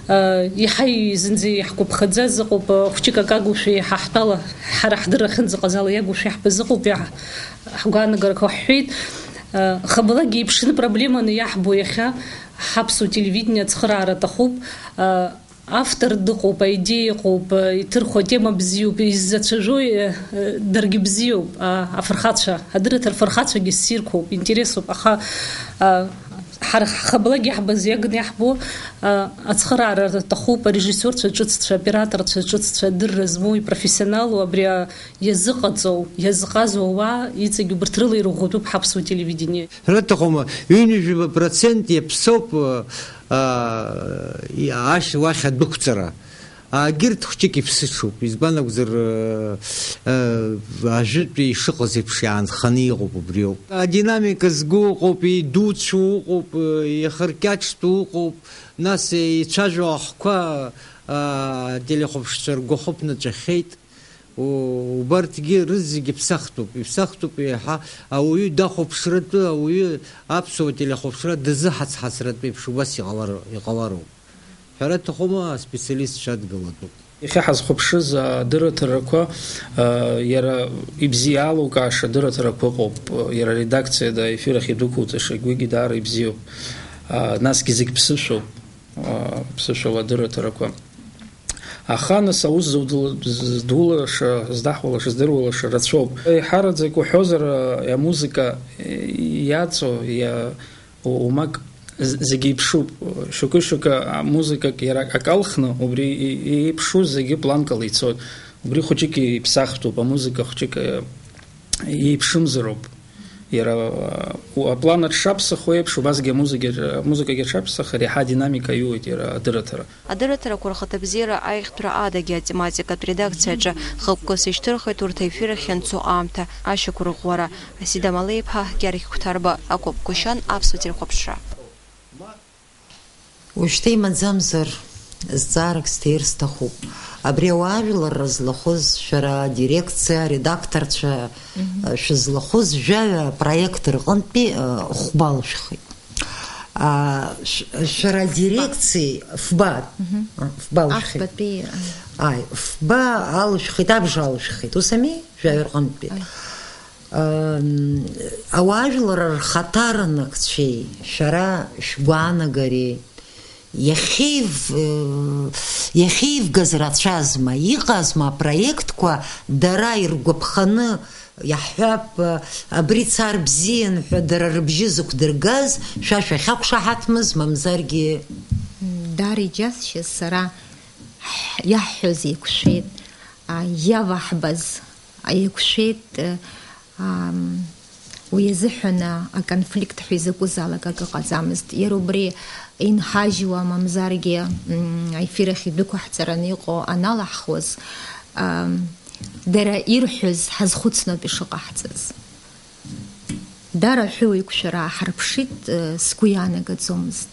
А, иаҳа зынӡа иаҳгәаԥхаӡаз ыҟоуп, а, хәҷык акагоушәа иаҳа ҳтәала, ҳара ҳдырра ахьынӡаҟазала иагушәа иаҳбаз ыҟоуп, иаҳ-, ҳгәаанагарақәа ҳҳәеит. А, хабалагьы еиԥшны проблеманы иаҳбо иахьа ҳаԥсуа телевидение ацхыраара аҭахуп. А, Автор дыҟоуп, аидеиа ыҟоуп, иҭырхуа атема бзиоуп, иззацәажәо, э, даргьы бзиоуп, а, афырхацәа, адырраҭара афырхацәагьы ссирқәоуп, интересуп, аха, а, ҳара ҳхаблак иаҳбаз иагны иаҳбо, а, ацхыраара аҭахуп, арежиссиорцәа ҿыццәа, аоператорцәа ҿыццәа, адырра змоу, ипрофессионалу, абри, а, иазыҟаҵоу, иазҟазоу ауаа иҵегь убырҭ рыла ирӷәӷәатәуп ҳаԥсуа телевидение. Ҳәара аҭахума, ҩынҩажәаба процент иаԥсоуп, а, а, ашь-, уахь адәықәҵара. Агьырҭ хәҷык иԥсыҽуп, избан акәзар, а, а, ажәытәтәи ишыҟаз еиԥш иаанханы иҟоуп, убриоуп. Адинамика згәы ыҟоуп, идуцәоу ыҟоуп, а, иахыркьаҿтәу ыҟоуп, нас ицәажәо ахқәа, а, ателехәаԥшцәа ргәахы ԥнаҵәахьеит. У-, убарҭгьы рызегьы ԥсахтәуп, иԥсахтәуп еиҳа ауаҩы дахәаԥшратәы, ауаҩы аԥсуа телехәаԥшра дазыҳацҳацратәы еиԥш убас иҟалар-, иҟалароуп. Ҳәара аҭахума, аспециалистцәа адгылатәуп. Иахьа ҳазхәаԥшыз адырраҭарақәа, а, иара ибзиа иалукааша адырраҭарақәа ыҟоуп, иара аредакциа аефир ахь идәықәуҵаша, уигьы даара ибзиоуп. А, насгьы зегь ԥсышәоуп, а, ԥсышәала адырраҭарақәа. Аха, нас, аус зудул-, здулаша, здаҳулаша, здыруалаша рацәоуп. Еиҳараӡак уҳәозар, амузыка иаҵоу, иа-, у-, умак з-, зегьы иԥшуп. Шьоукы-шьоукы амузыкак иара акалхны, убри и-, еиԥшу зегьы планкала ицоит. Убри хәыҷык иԥсахтәуп, амузыка хәыҷык, э, иеиԥшымзароуп. Иара, а, у-, аплан аҽшаԥсахуеиԥш, убасгьы амузыкагьы, амузыкагьы аҽаԥсахыр, иаҳа адинамика аиуеит иара адырраҭара. Адырраҭарақәа рхаҭабзиара аиӷьтәра адагьы атематикатә редакциаҿы хықәкыс ишьҭырхит урҭ аефир ахь ианцо аамҭа ашьақәырӷәӷәара. Асида Малеиԥҳа, Гьаргь Қәҭарба, Акоп Қәышьан, Аԥсуа телехәаԥшра. Уажәшьҭа имаӡамзар, зҵаарак сҭеир сҭахуп. Абри ауаажәларра злахәыз шәара адирекциа, аредакторцәа, Мгм. шәызлахәыз жәаҩа апроект рҟынтәи, э, хәба алшәхит. А, шә-, шәара адирекциеи фба, Мгм. а, фба алшәхит. Ахԥатәи, а. Ааи, фба алшәхит, абжа алшәхит. Ус ами? Жәаҩа рҟынтәи. Ааи. Ам, ауаажәлар рхаҭа рынагцәеи шәара шәгәаанагареи иахьеив-, э, иахьеивгаз рацәазма, иҟазма апроектқәа дара иргәаԥханы, иаҳҳәап, э, абри цар бзиан ҳәа дара рыбжьы зықәдыргаз, шәа шәахьақәшаҳаҭмыз, мамзаргьы? Даара иџьасшьаз сара ҳ-, иаҳҳәоз еиқәшәеит, а, иаваҳбаз еиқәшәеит, э, ам, уи азыҳәан, а, аконфликт ҳәа изакәызаалак акы ҟаӡамызт. Иара убри инҳажьуа, мамзаргьы, м, аефир ахь идәықәаҳҵараны иҟоу аналаҳхуаз, ам, дара ирҳәоз ҳазхәыцноуп ишыҟаҳҵаз. Дара ҳәа еиқәшәара ааҳарԥшит, э, сгәы иаанагаӡомызт.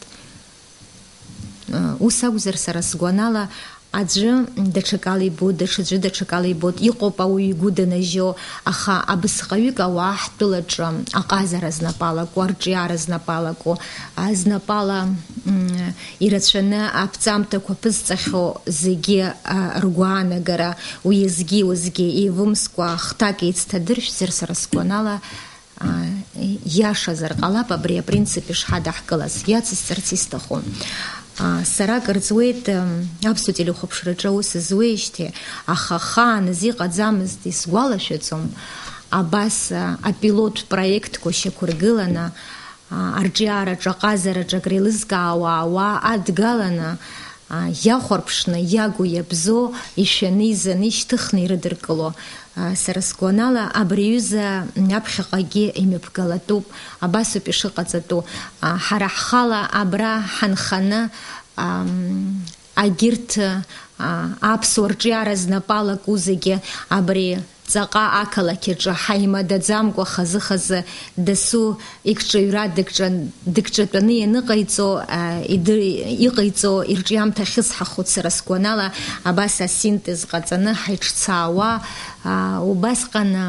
Ус акәзар, сара сгәанала, аӡәы даҽакала ибоит, даҽаӡәы даҽакала ибоит, иҟоуп ауаҩы игәы данажьо, аха абасҟаҩык ауаа ҳтәылаҿы аҟазара знапы алаку, арҿиара знапы алаку, а, знапала, м, ирацәаны аԥҵамҭақәа ԥызҵахьоу зегьы, а, ргәаанагара, уеизгьы-уеизгьы еивымскәа хҭак еицҭадыршәзар, сара сгәанала, А, иашазар ҟалап абри апринцип ишҳадаҳкылаз, иацысҵарц исҭаху. А, сара акыр ҵуеит, м, аԥсуа телехәаԥшраҿы аус зуеижьҭеи, аха ахааназ иҟаӡамызт, исгәалашәаӡом. Абас, а, апилоттә проектқәа шьақәыргыланы, а, арҿиаараҿы, аҟазараҿы акреилызкаауа ауаа адгаланы, а, иахәарԥшны, иагу иабзоу, ишәаны, изаны, ишьҭыхны ирыдыркыло. А, сара сгәанала, абри аҩыза аԥхьаҟагьы имҩаԥгалатәуп, абасоуп ишыҟаҵатәу. А, ҳара ҳхала абра ҳанханы, ам, агьырҭ, а, аԥсуа рҿиара знапы алаку зегьы абри Ҵаҟа ақалақь аҿы ҳаимадаӡамкәа хазы-хазы дасу икҿаҩра дыкҿан-, дыкҿатәаны ианыҟаиҵо, а, идыр-, иҟаиҵо ирҿиамҭа ахьысҳахәыц сара сгәанала, абас асинтез ҟаҵаны ҳаиҿцаауа, а, убасҟан, а,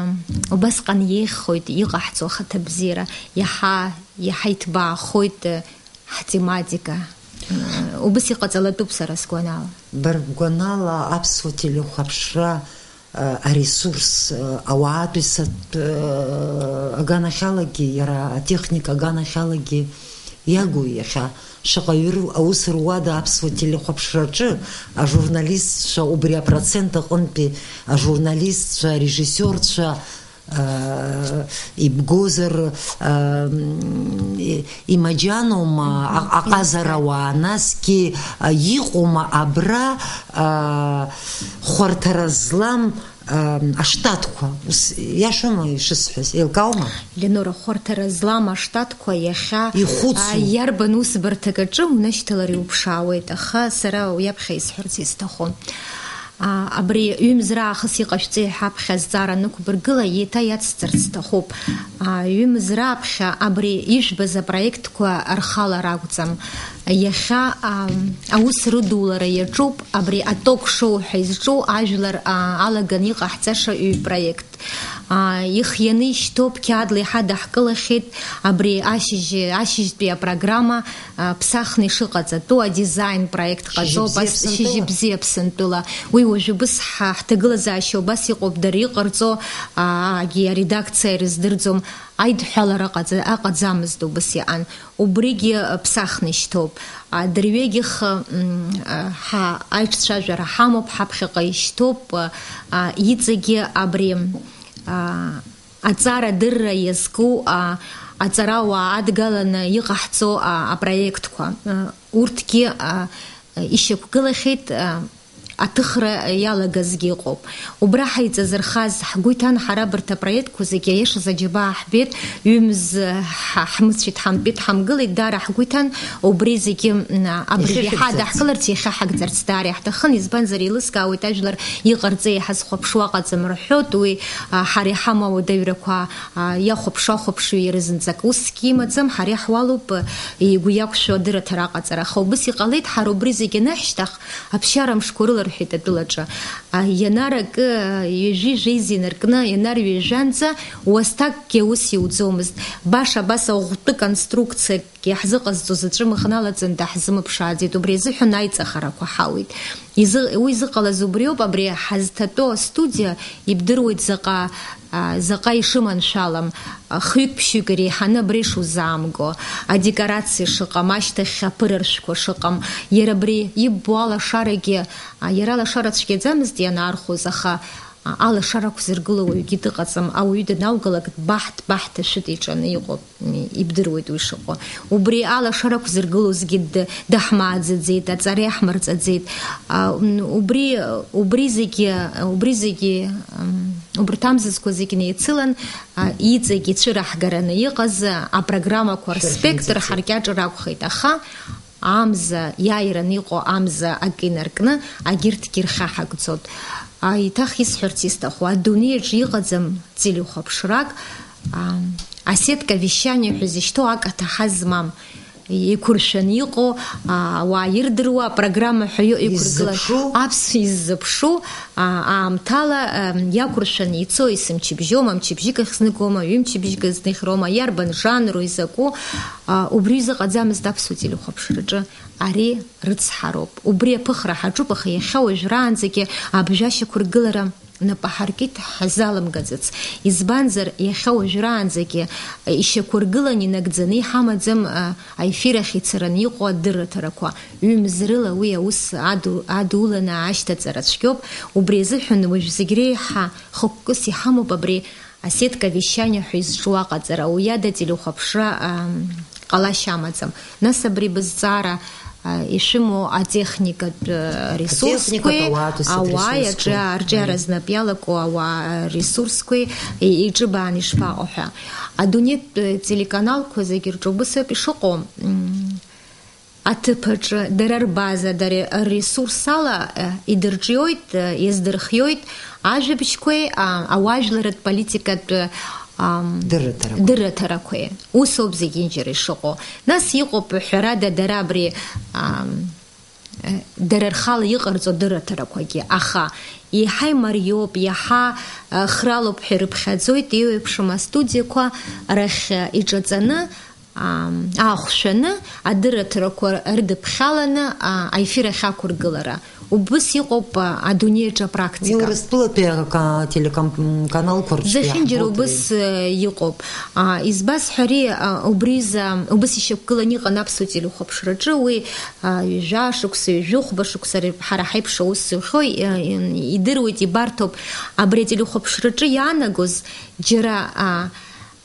убасҟан иеиӷьхоит иҟаҳҵо ахаҭабзиара, иаҳа, иаҳа иҭбаахоит, а, ҳтематика. А, убыс иҟаҵалатәуп сара сгәанала. Бара бгәанала аԥсуа телехәаԥшра, а, аресурс, а, ауаатәыҩсатә, а, аганахьалагьы, иара атехника аганахьалагьы иагу иахьа? Шаҟаҩы ру-, аус руада аԥсуа телехәаԥшраҿы ажурналистцәа, убри апроцент аҟынтәи ажурналистцәа, арежиссиорцәа, а, ибгозар, а, м, и-, имаџьаноума, а-, аҟазара ауаа, насгьы, а, иҟоума абра, а, хәарҭара злам, а, аштатқәа? Ус иашоума ишысҳәаз? Еилкааума? Ленора, хәарҭара злам аштатқәа иахьа, ихәыцу, а, иарбан усбарҭак аҿы унашьҭалар иуԥшаауеит, аха сара уи аԥхьа исҳәарц исҭаху. А, абри ҩымз раахыс иҟашәҵеи ҳәа аԥхьа азҵаара анықәбыргыла, еиҭа иацсҵарц сҭахуп. А, ҩымз рааԥхьа абри ижәбаз апроектқәа рхала ракәӡам. Иахьа, а, аус рыдулара иаҿуп абри аток-шоу ҳәа изҿу ажәлар, а, алаган иҟаҳҵаша ҩ-проект. А, ихианы ишьҭоуп, қьаадла иҳадаҳкылахьеит абри ашьыжь-, ашьыжьтәи апрограмма, а, ԥсахны ишыҟаҵатәу, адизайн проект ҟаҵоуп, Шьыжьыбзиа ас-, Аԥсынтәыла. Шьыжьыбзиа Аԥсынтәыла. Уи уажәы убыс ҳа-, ҳҭагылазаашьа убас иҟоуп, дара иҟарҵо, а, агьи аредакциа ирыздырӡом. Аидҳәалара ҟаҵа-, аҟаӡамызт, убыс иҟан. Убригьы, а, ԥсахны ишьҭоуп. А, дырҩегьых, м, а, ҳа-, аиҿцәажәара ҳамоуп, ҳаԥхьаҟа ишьҭоуп, а, а, иҵегьы абри, а, аҵарадырра иазку, а, аҵарауаа адгаланы иҟаҳҵо, а, апроектқәа, а, урҭгьы, а, ишьақәгылахьеит, а, аҭыхра иалагазгьы ыҟоуп. Убра ҳаиҵазырхаз, ҳгәы иҭан ҳара абарҭ апроектқәа зегьы аиашаз аџьабаа ҳбеит, ҩымз ҳа-, ҳмыцәеит, ҳамтәеит, ҳамгылеит, даара ҳгәы иҭан, убри зегьы, м, абри Ихьышәыгӡарц. Иҳадаҳкыларц, иахьа ҳагӡарц даара иаҳҭахын, избанзар, еилыскаауеит, ажәлар иҟарҵеи ҳазхәаԥшуа ыҟаӡам рҳәоит, уи, а, ҳара иҳамоу ауадаҩрақәа, а, иахәаԥшуа-хәаԥшуа иара зынӡак усгьы имаӡам, ҳара иаҳуалуп, а, игәы иақәшәо адырраҭара аҟаҵара. Аха убыс иҟалеит, ҳара убри зегьы анаҳшьҭах, аԥсшьара мшқәа рыларҳәеит атәылаҿы. А, ианаракы, а, ҩажәи жәеиза инаркны, ианарҩежәанӡа, уасҭакгьы аус иуӡомызт. Баша абас аӷәтәы конструкциак иаҳзыҟазҵоз аҿы мыӷналаҵан даҳзымԥшааӡеит, убри азыҳәан аиҵахарақәа ҳауеит. Изы-, уи зыҟалаз убриоуп, абри ҳазҭатәоу астудиа, ибдыруеит заҟа, а, заҟа ишыманшәалам, а, хҩык-ԥшьҩык иреиҳаны абра ишузаамго, адекорациа шыҟам, ашьҭахь аԥыраршәқәа шыҟам, иара абри иббо алашарагьы, а, иара алашара цәгьаӡамызт ианаархәоз, аха, а, алашара ақәзыргыло уаҩгьы дыҟаӡам, ауаҩы данаугалак дбаҳ-, дбаҳ-, дашәыта иҿаны иҟоуп. Ибдыруеит уи шыҟоу. Убри алашара ақәзыргылозгьы д-, даҳмааӡаӡеит, аҵара иаҳмырҵаӡеит. А, м, убри, убри зегьы, убри зегьы, м, убарҭ амзызқәа зегьы неицылан, а, иҵегь ицәыраҳгараны иҟаз апрограммақәа рспектр ҳаркьаҿыр акәхеит, аха амза иааираны иҟоу амза акы инаркны, агьырҭгьы рхьаҳагӡот. А, еиҭах исҳәарц исҭаху, адунеи аҿы иҟаӡам телехәаԥшрак, а, асетка вещания ҳәа зышьҭоу акаҭа ҳазмам, еиқәыршәаны иҟоу, а, ауаа ирдыруа апрограмма ҳәа иҟ-, иқәыргылан. Иззыԥшу? Аԥс-, иззыԥшу, а, аамҭала, а, иақәыршәаны ицо, есымчыбжьома, мчыбжьык ахь зныкома, ҩымчыбжьык азныхьрома, иарбан жанру, изакәу, а, убри изыҟаӡамызт аԥсуа телехәаԥшраҿы. Ари рыцҳароуп. Убри аԥыхра ҳаҿуп, аха иахьа уажәраанӡагьы абжьа шьақәыргылара напы ҳаркит, ҳзалымгаӡац. Избанзар, иахьа уажәраанӡагьы ишьақәыргылан инагӡаны иҳамаӡам, а, аефир ахь ицараны иҟоу адырраҭарақәа. Ҩымз рыла уи аус аду-, адуланы аашьҭаҵара цәгьоуп. Убри азыҳәан уажә зегь реиҳа хықәкыс иҳамоуп абри асетка вещания ҳәа изҿу аҟаҵара, уи ада телехәаԥшра, ам, ҟалашьа амаӡам. Нас абри бызҵаара, а, ишәымоу атехникатә, а, ресурсқәеи, Атехникатә, ауаатәыҩсатә ауааи ресурсқәеи. Аҿиа-, арҿиара Аиеи. Знапы иалаку ауаа, а, ресурсқәеи, и-, иҿыбааны ишԥаҟоу ҳәа. Адунеитә, а, телеканалқәа зегьы рҿы убыс ауп ишыҟоу. М, Аҭыԥаҿы дара рбаза, дара рресурс ала, э, идырҿиоит, э, иаздырхиоит ажәабжьқәеи, а, ауаажәларратә политикатә, ам, Дырраҭарақәа. Дырраҭарақәеи. Ус ауп зегьынџьара ишыҟоу. Нас иҟоуп, ҳәарада, дара абри, ам, э, дара рхала иҟарҵо дырраҭарақәагьы, аха еиҳа имариоуп, иаҳа, э, хралоуп ҳәа ирыԥхьаӡоит еиуеиԥшым астудиақәа рахь, э, иҿаҵаны, аа, аахәшәаны, адырраҭарақәа рыдыԥхьаланы, аа, аефир ахь ақәыргылара. Убыс иҟоуп, аа, адунеи аҿы апрактика. Урыстәылатәи ателеканалқәа рҿы зехьынџьара иаҳбоит убыс, ари. Э, иҟоуп. Аа, избасҳәари, аа, убри изы, убыс ишьақәгыланы иҟан аԥсуа телехәаԥшраҿы, уи, аа, ҩажәа шықәса, ҩажәихәба шықәса ри-, ҳара ҳаиԥш аус зухьоу, э, э, идыруеит, ибарҭоуп. Абри ателехәаԥшраҿы иаанагоз џьара, аа,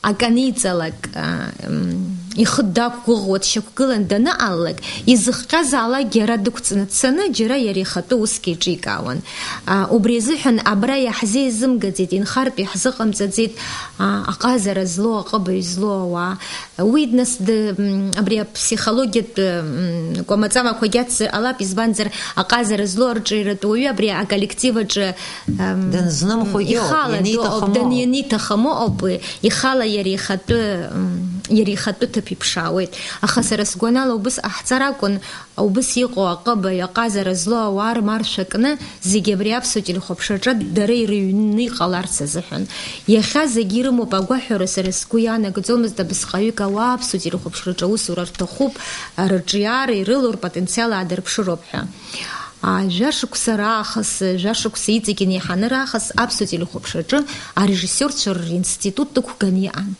акы аниҵалак, а, м, ихы дақәгәыӷуа дшьақәгылан даныҟалалак, изыхҟьазаалакгьы ара дықәҵны дцаны, џьара иара ихатәы усгьы еиҿикаауан. А, убри азыҳәан абра иаҳзеизымгаӡеит, инхартә иаҳзыҟамҵаӡеит, а, аҟазара злоу, аҟыбаҩ злоу ауаа. Уи, нас, д-, м, абри аԥсихологиатә, м, кәамаҵамақәагьы ацзар ҟалап, избанзар, аҟазара злоу арҿиаратә уаҩы абри аколлектив аҿы, ам, Данзнымхогьы ауп, ихала ианиҭахым дыҟоуп, дан-, ауп. Ианиҭахым ауп, ихала иара ихатәы, м, иара ихатәы ҭыԥ иԥшаауеит. Аха сара сгәанала убыс ҟаҳҵар акәын, убыс иҟоу аҟыбаҩ, аҟазара злоу ауаа рмаршәа кны, зегьы абри аԥсуа телехәаԥшраҿы дара ирыҩны иҟаларц азыҳәан. Иахьа зегьы ирымоуп агәаҳәара, сара сгәы иаанагӡомызт абасҟаҩык ауаа аԥсуа телехәаԥшраҿы аусура рҭахуп, рыҿиара ирылоу рпотенциал аадырԥшыроуп ҳәа. А, жәашықәса раахыс, жәашықәса иҵегь инеиҳаны раахыс аԥсуа телехәаԥшраҿы арежиссиорцәа ринститут ықәганы иҟан.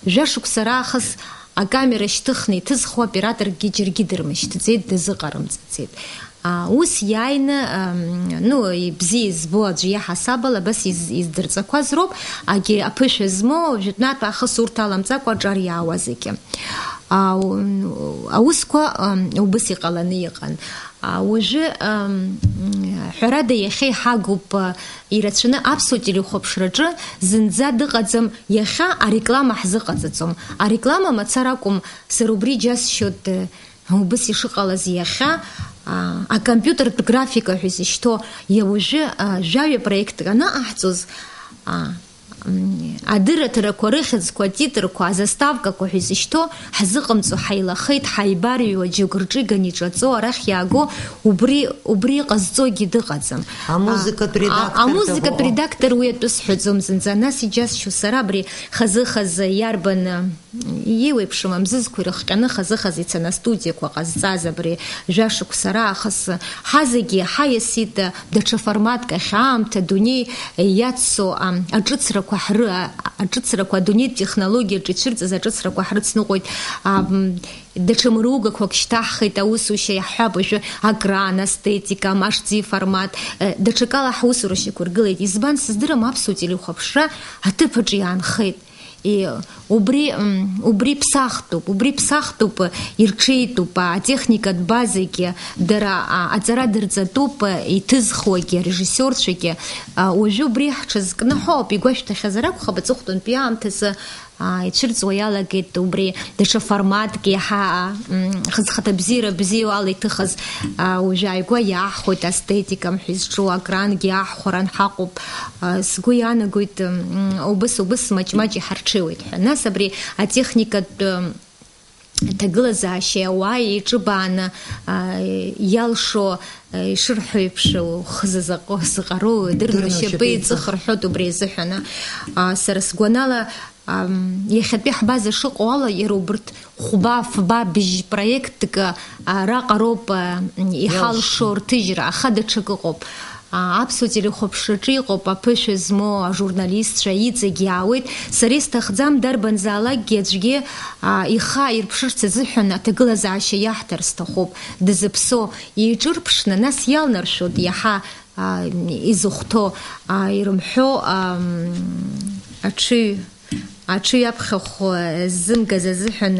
Жәашықәса раахыс акамера шьҭыхны иҭызхуа операторгьы џьаргьы дырмышьҭӡеит, дазыҟарымҵаӡеит. А, ус иааины, ам, ну, ибзиа избо аӡәы иаҳасаб ала абас из-, издырҵақәаз роуп, агьи аԥышәа змоу жәытәнатә аахыс урҭ аламҵакәа аҿар иаауа зегьы. А, у-, аусқәа, ам, убыс иҟаланы иҟан. А, уажәы, ам, ҳәарада, иахьа иҳагуп, а, ирацәаны аԥсуа телехәаԥшраҿы зынӡа дыҟаӡам, иахьа ареклама ҳзыҟаҵаӡом. Ареклама мацара акәым, сара убри џьасшьоит, э, убыс ишыҟалаз иахьа, а, акомпиутертә графика ҳәа изышьҭоу, иа уажәы, а, жәаҩа проектк анаҟаҳҵоз, а, М, адырраҭарақәа рыхьӡқәа, атитрқәа, азаставкақәа ҳәа изышьҭоу ҳзыҟамҵо ҳаилахеит, ҳаибарыҩуа, џьоук рҿы иганы иҿаҵоу, арахь иааго, убри, убри иҟазҵогьы дыҟаӡам. Амузыкатә А, а, редактор амузыкатә дыҟоу. Редактор уи атәы сҳәаӡом зынӡа, нас иџьасшьо сара абри хазы-хазы иарбан, м, иеиуеиԥшым амзызқәа ирыхҟьаны хазы-хазы ицаны астудиақәа ҟазҵаз абри жәашықәса раахыс ҳазегьы ҳаиасит, даҽа форматк ахь аамҭа, адунеи иацу, ам, аҿыцрақәа ҳры-, а-, аҿыцрақәа, адунеитә технологиаҿы ицәырҵыз аҿыцрақәа ҳрыцныҟәоит, ам, даҽа мыругақәак шьҭаҳхит, аусушьа иаҳҳәап уажәы акран, астетика, машьӡи формат, э, даҽакала ҳусура шьақәыргылеит. Избан, сыздырам, аԥсуа телехәаԥшра аҭыԥаҿы иаанхеит. И, убри, м, убри ԥсахтәуп, убри ԥсахтәуп, ирҽеитәуп, атехникатә базагьы, дара, а, аҵара дырҵатәуп, иҭызхуагьы, арежиссиорцәагьы. А, уажәы убри ҳҽазкны ҳауп, игәашәҭахьазар акәхап, аҵыхәтәантәи аамҭазы, а, ицәырҵуа иалагеит убри даҽа форматк, иаҳа, а, м, хызхаҭабзиара бзиоу ала иҭыхыз, а, уажәы ааигәа иаахәоит астетикам ҳәа изҿу акрангьы аахәаран ҳаҟоуп. А, сгәы иаанагоит, м, убыс, убыс маҷ-маҷ иҳарҽеиуеит ҳәа. Нас абри атехникатә, м, ҭагылазаашьеи ауааи еиҿыбааны, а, иалшо, а, ишырҳәо еиԥш, ухы зазаҟо-, зҟароу дырны Дырны ушьапы ушьапы еиҵых еиҵых. Рҳәоит убри азыҳәан. А, сара сгәанала, ам, иахьатәи ҳбаза шыҟоу ала, иара убырҭ хәба-фба быжь проектк, а, раҟароуп, а, иҳалшо Иалшо. Рҭыжьра, аха даҽак ыҟоуп. А, аԥсуа телехәаԥшраҿы иҟоуп аԥышәа змоу ажурналистцәа, иҵегь иаауеит. Сара исҭахӡам дарбанзаалакгьы аӡәгьы, а, ихы ааирԥшырц азыҳәан аҭагылазаашьа иаҳҭар сҭахуп. Дызыԥсо, еиҿырԥшны, нас иалнаршәоит иаҳа, а, изыхәҭоу, а, ирымҳәо, а, м, аҽыҩ, аҽыҩ аԥхьахә, а, ззымгаз азыҳәан,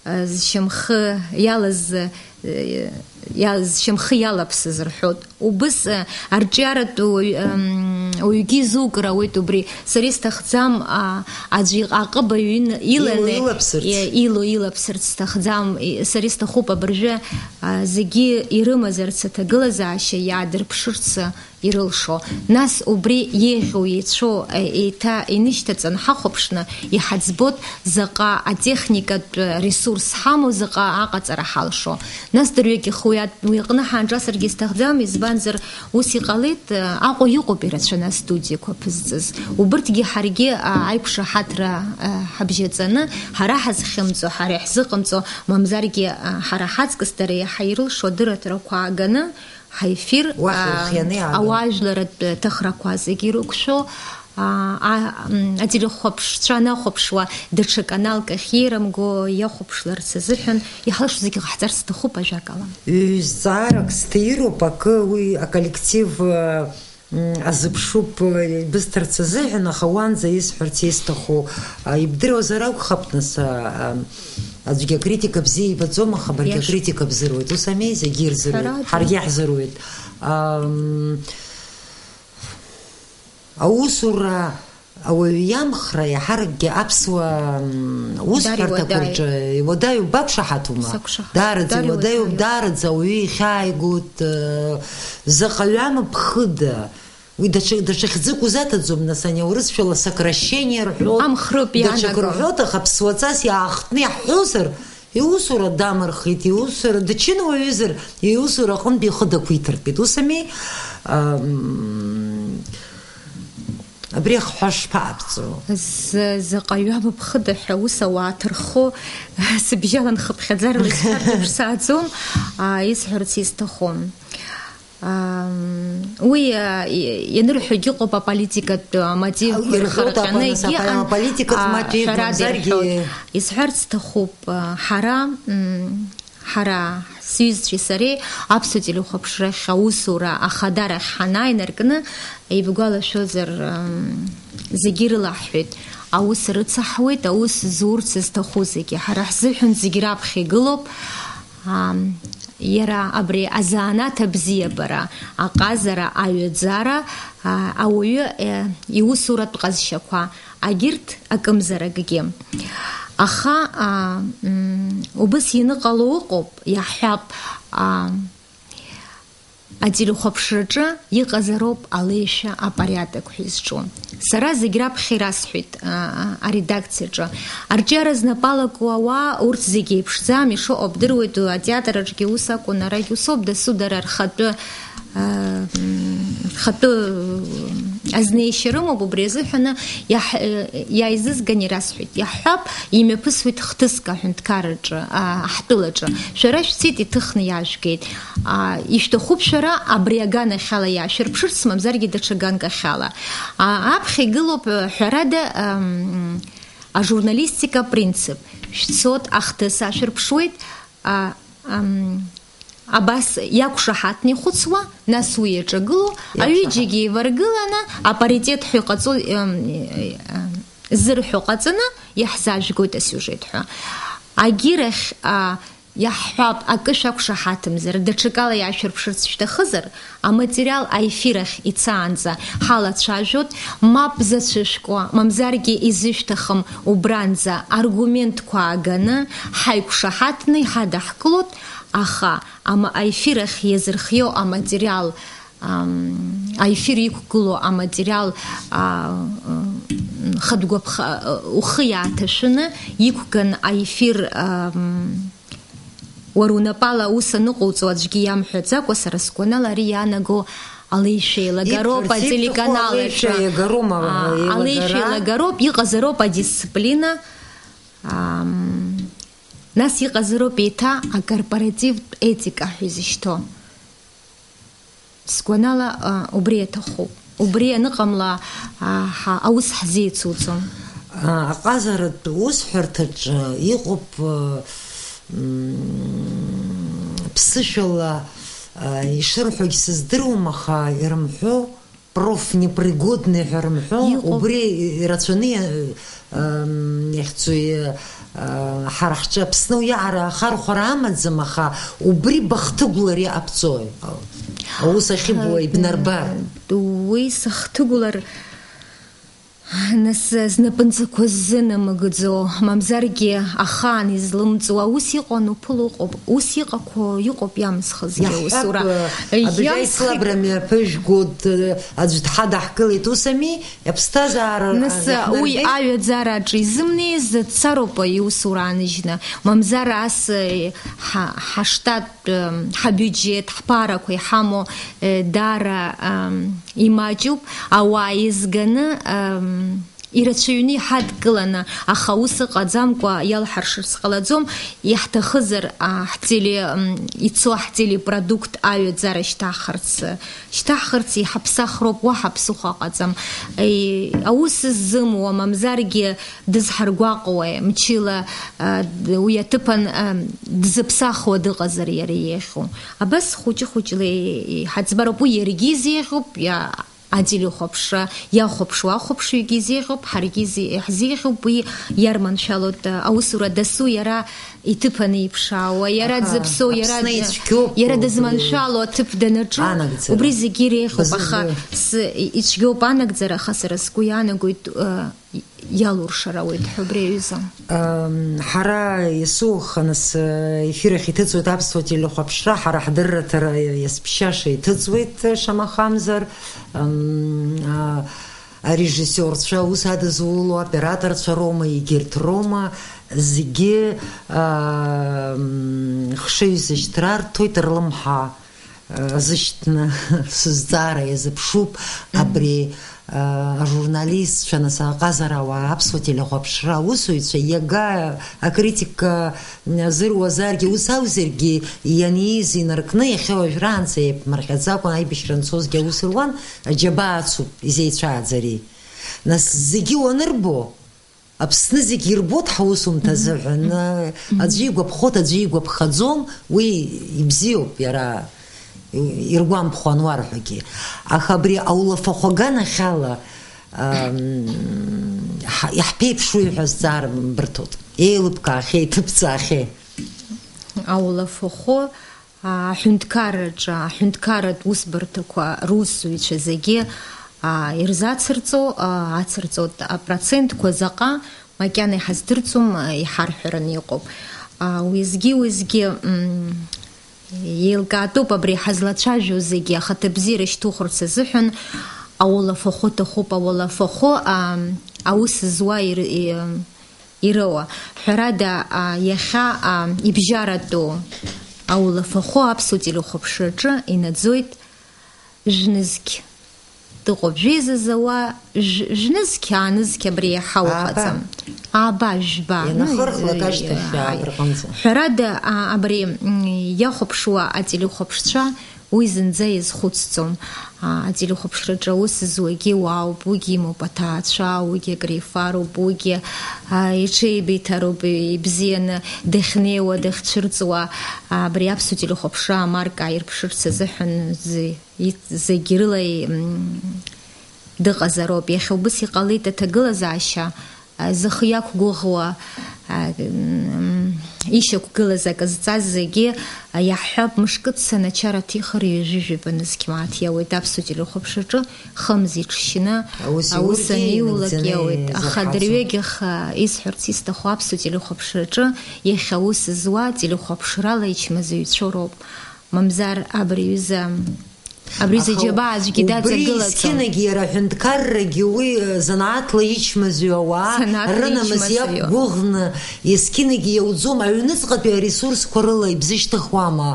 а, зшьамхы иалаз, а, иа-, зшьамхы иалаԥсыз рҳәоит. Убыс, а, арҿиаратә уаҩ, ам, Уаҩгьы изукыр ауеит убри. Сара исҭахӡам, а, аӡәы иҟ-, аҟыбаҩ ин-, иланы Ило илаԥсырц. Е, ило илаԥсырц сҭахӡам. И-, сара исҭахуп абыржәы, а, зегьы ирымазарц аҭагылазаашьа иаадырԥшырц ирылшо. Нас убри еиӷьу, еицәоу, е, еиҭа инышьҭаҵан ҳахәаԥшны иҳаӡбот заҟа атехникатә ресурс ҳамоу, заҟа аҟаҵара ҳалшо. Нас дырҩегьых уи ат-, уи аҟны ҳаанҿасыргьы сҭахӡам, избанзар, ус иҟалеит, э, Аҟәа иҟоуп ирацәаны астудиақәа ԥызҵаз. Убырҭгьы ҳаргьы, а, аиқәшаҳаҭра, а, ҳабжьаҵаны, ҳара ҳазхьымӡо, ҳара иаҳзыҟамҵо, мамзаргьы, а, ҳара ҳаҵкыс дара иаҳа ирылшо адырраҭарақәа ааганы, ҳаефир, Уахь а, ирхианы иаагон. Ауаажәларратә ҭыхрақәа зегьы ирықәшәо, а, а, м, ателехәаԥшцәа анахәаԥшуа, даҽа каналк ахь иеирамго иахәаԥшларц азыҳәан, иҳалшо зегьы ҟаҳҵарц сҭахуп, ажәакала. Ҩ-, зҵаарак сҭироуп, акы уи аколлектив, э, м, азыԥшуп, э, ибысҭарц азыҳәан, аха уанӡа исҳәарц исҭаху, а, ибдыруазар акәхап, нас, а, а, аӡәгьы акритика бзиа ибаӡом, аха баргьы Иаша. Акритика бзыруеит. Ус ами, зегьы ирзыруеит. Ҳәарада. Ҳаргьы иаҳзыруеит. Ам, аусура Ауаҩы иамхра иаҳаракгьы аԥсуа, м, усҳәарҭақәа Дара иуадаҩуп. Рҿы иуадаҩуп, бақәшаҳаҭума? Сақәшаҳаҭуп. Даараӡа Дара иуадаҩуп, иуадаҩуп. Даараӡа ауаҩы ихьааигоит, э, заҟаҩы амаԥхыда. Уи даҽа, даҽа хьӡык узаҭаӡом, нас, ани аурысшәала сокращение рҳәоит, Амхрыԥ даҽак иаанаго. Рҳәоит, аха ԥсуаҵас иаахтны иаҳҳәозар, иусура дамырхит, иусура дыччануаҩызар, иусура аҟынтә ихы дақәиҭыртәит. Ус ами? Ам, Абри ахҳәаа шԥаҟабҵо? З-, заҟаҩы амаԥхыда ҳәа ус ауаа ҭырхо, сыбжьалан хыԥхьаӡарала исҳәартә еиԥш сааӡом, аа, исҳәарц исҭаху. Ам, уи, а, и-, ианырҳәогьы ыҟоуп аполитикатә, а, мотивқәа Ирҳәоит рхырҟьаны, апанас-, егьыҟан, апаполитикатә а, мотивқәа ҳәарада мзаргьы. Ирҳәоит. Исҳәарц сҭахуп, а, ҳара, м, Ҳара, сҩызцәеи сареи аԥсуа телехәаԥшрахь аусура ахадарахь ҳанааи наркны, ибгәалашәозар, м, зегьы ирылаҳҳәеит. Аус рыцаҳуеит, аус зурц зҭаху зегьы. Ҳара ҳзыҳәан зегь раԥхьа игылоуп. Ам, иара абри азанааҭ абзиабара, аҟазара, аҩаӡара, а, ауаҩы, е, иусуратә ҟазшьақәа, агьырҭ акымзаракгьы. Аха, а, м, убыс ианыҟало ыҟоуп, иаҳҳәап, а, ателехәаԥшраҿы иҟазароуп алеишәа апорядок ҳәа изҿу. Сара зегь раԥхьа ирасҳәеит, а, а, аредакциаҿы. Арҿиара знапы алаку ауаа, урҭ зегь еиԥшӡам, ишыҟоу бдыруеит, атеатр аҿгьы ус акәын, арагь усоуп, дасу дара рхатәы, а, м, рхатәы, м, азнеишьа рымоуп, убри азыҳәаны иаҳ-, э, иааизызган ирасҳәеит. Иаҳҳәап, имҩаԥысуеит хҭыск аҳәынҭқарраҿы, а, ҳтәылаҿы. Шәара шәцеит, иҭыхны иаажәгеит. А, ишәҭахуп шәара абри аганахьала иаашәырԥшырц, мамзаргьы даҽа ганкахьала. А, аԥхьа игылоуп, э, ҳәарада, ам, ажурналистика принцип. Шәцот, ахҭыс аашәырԥшуеит, а, ам, абас иақәшаҳаҭны ихәыцуа, нас уи иаҿагыло, Иақәшаҳаҭ. Аҩыџьагьы еиваргыланы, апаритет ҳәа иҟаҵо, ам, э, э, зырҳәо ҟаҵаны, иаҳзаажәгоит асиужет ҳәа. Агьырахь, а, иаҳҳәап, акы шәақәшаҳаҭымзар, даҽакала иаашәырԥшырц шәҭахызар, аматериал аефир ахь ицаанӡа ҳалацәажәот, мап зацәышәкуа, мамзаргьы изышәҭахым убранӡа аргументқәа ааганы, ҳаиқәшаҳаҭны иҳадаҳкылот, аха ама-, аефир ахь иазырхио аматериал, ам, аефир иқәгылоу аматериал, а, м, хатә гәаԥха-, ухы иааҭашәаны иқәган аефир, ам, уара унапала аус аныҟауҵо аӡәгьы иамҳәаӡакәа, сара сгәанала, ари иаанаго алеишәа еилагароуп. Иԥхьарц ибҭаху ателеканал алеишәа аҿы. Иагароума, А, еилагара? Алеишәа еилагароуп, иҟазароуп адисциплина. Ам, нас иҟазароуп еиҭа акорпоративтә етика ҳәа изышьҭоу. Сгәанала, а, убри аҭахуп. Убри аныҟамла, а, ҳа-, аус ҳзеицуҵом. А, аҟазаратә усҳәарҭаҿы иҟоуп, а, м, ԥсышәала, а, ишырҳәогь сыздыруам, аха ирымҳәо, профнепригодный ҳәа рымҳәо, Иҟоуп. Убри ирацәаны иа-, Ам, иахьцо, а, ҳара ҳҿы Аԥсны уиаҟара ахархәара амаӡам, аха убри бахҭыгәлар иҟабҵои? Аус ахьыбуа ибнарбар. Ду-, Уи сыхҭыгәлар, нас, знапынҵақәа ззынамыгӡо, мамзаргьы ахаан излымҵуа, ус иҟоу ануԥыло ыҟоуп, ус иҟақәоу иҟоуп иамсхызгьы аусура. Иаҳҳәап, абри иамсхит. Аисалабра мҩаԥыжәго д-, аӡә дҳадаҳкылеит, ус ами, иаԥсҭазаара, нас, а, уи иаҳнарбеит. Аҩаӡараҿы изымнеиз дцароуп иусура ааныжьны, мамзар ас, э, ҳа-, ҳаштат Ҳабиуџьеҭ, ҳԥарақәа иҳамоу, э, даара, ам, имаҷуп, ауаа еизганы, ам, ирацәаҩны иҳадкыланы, аха ус ыҟаӡамкәа иалҳаршарц ҟалаӡом, иаҳҭахызар, а, ҳтеле-, м, ицо ҳтелепродукт аҩаӡара шьҭаҳхырц, шьҭаҳхырц иҳаԥсахроуп, уаҳа ԥсыхәа ҟаҵам. Е, аус ззымуа, мамзаргьы дызҳаргәаҟуеи, мчыла, а, д-, уи аҭыԥан, а, дзыԥсахуа дыҟазар иара иеиӷьу. Абас хәыҷы-хәыҷла и-, иҳаӡбароуп, уи иаргьы изеиӷьуп, иа-, ателехәаԥшра иахәаԥшуа ахәаԥшҩгьы изеиӷьуп, ҳаргьы изе-, иаҳзеиӷьуп, уи иарманшәалоит, а, аусура дасу иара иҭыԥаны иԥшаауа, иара аха дзыԥсоу, иара Аԥсны д-, ицәгьоуп, иара убри дызманшәало аҭыԥ данаҿу, анагӡара. Убри зегьы иреиӷьуп, аха бызгәы. С-, и-, ицәгьоуп анагӡара, аха сара сгәы иаанагоит, а, и-, иалуршар ауеит ҳәа убри аҩыза. Ам, ҳара есыуаха нас, э, ефир ахь иҭыҵуеит аԥсуа телехәаԥшра, ҳара ҳдырраҭара иазԥшьаша иҭыҵуеит, э, шамахамзар, ам, а, арежиссиорцәа аус адызуло, аоператорцәа роума, егьырҭ роума, зегьы, ам, хшыҩзышьҭра рҭоит, рлымҳа азышьҭны сызҵаара иазыԥшуп абри, а, ажурналистцәа, нас, аҟазара ауаа, аԥсуа телехәаԥшра аусзуҩцәа, иага акритика зыруазаргьы, ус акәзаргьы, ианиз инаркны, иахьа уажәраанӡа еиԥмырҟьаӡакәа аибашьра анцозгьы аус руан, аџьабаа ацуп изеицәааӡари. Нас, зегьы уанырбо, Аԥсны зегь ирбоит ҳусумҭа азыҳәан. Мгм. Аӡәы игәаԥхоит, аӡәы игәаԥхаӡом, уи ибзиоуп, иара иргәамԥхо ануарҳәогьы. Аха абри аулафахәы аганахьала, ам, ҳа-, иаҳԥеиԥшуи ҳәа зҵаара бырҭоит. Еилыбкаахьеи, иҭыбҵаахьеи? Аулафахәы Аҳәынҭқарраҿы, аҳәынҭқарратә усбарҭақәа русзуҩцәа зегьы, а, ирзацырҵо, а, ацырҵоит апроцентқәа заҟа, макьана иҳаздырӡом, а, иҳарҳәараны иҟоуп. А, уеизгьы-уеизгьы, м, еилкаатәуп абри ҳазлацәажәо зегьы, ахаҭабзиара шьҭухырц азыҳәан аулафахәы аҭахуп, аулафахәы, а, аус зуа ир-, и-, Ироуа. Ҳәарада, а, иахьа, а, ибжьаратәу аулафахәы аԥсуа телехәаԥшраҿы инаӡоит жәнызқь. Дыҟоуп, жәеиза зауа, жә-, жәнызқь, аанызқь абри иаҳа Ааба. Ыҟаӡам. Ааба, жәба. Ианахырхлак Ну, ашьҭахь, ааи. Аадырҟынӡа. Ҳәарада, а, абри, м, иахәаԥшуа ателехәаԥшцәа Уи зынӡа иазхәыцӡом. А, ателехәаԥшраҿы аус зуагьы уаауп, уигьы имоуп аҭаацәа, уигьы акрифароуп, уигьы, а, иҽеибиҭароуп, ибзианы дахьнеиуа, дахьцәырҵуа, а, абри аԥсуа телехәаԥшра амарка ааирԥшырц азыҳәан зы-, и-, зегь рыла и-, м, дыҟазароуп. Иахьа убыс иҟалеит аҭагылазаашьа, а, зыхы иақәгәыӷуа, а, м, ишьақәгылаз акы зҵаз зегьы, а, иаҳҳәап, мышкы ца начара ҭихыр ҩажәи жәаба нызқь мааҭ иауеит аԥсуа телехәаԥшраҿы, хымз иҽшьны, Аус аус иургьы, аниулак инагӡаны иауеит. Аха изырҳауа. Дырҩегьых, а, исҳәарц исҭаху аԥсуа телехәаԥшраҿы иахьа аус зуа телехәаԥшрала ичмазаҩцәоу роуп. Мамзар абри аҩыза Абри Аха зегьы абааӡәгьы убри даҵагылаӡом. Есқьынагьы иара аҳәынҭқаррагьы уи, э, занааҭла ичмазаҩу ауаа Занааҭла рынамыс ичмазаҩу. Иақәгәыӷны, есқьынагьы иауӡом, аҩныҵҟатәи аресурсқәа рыла ибзышьҭыхуама,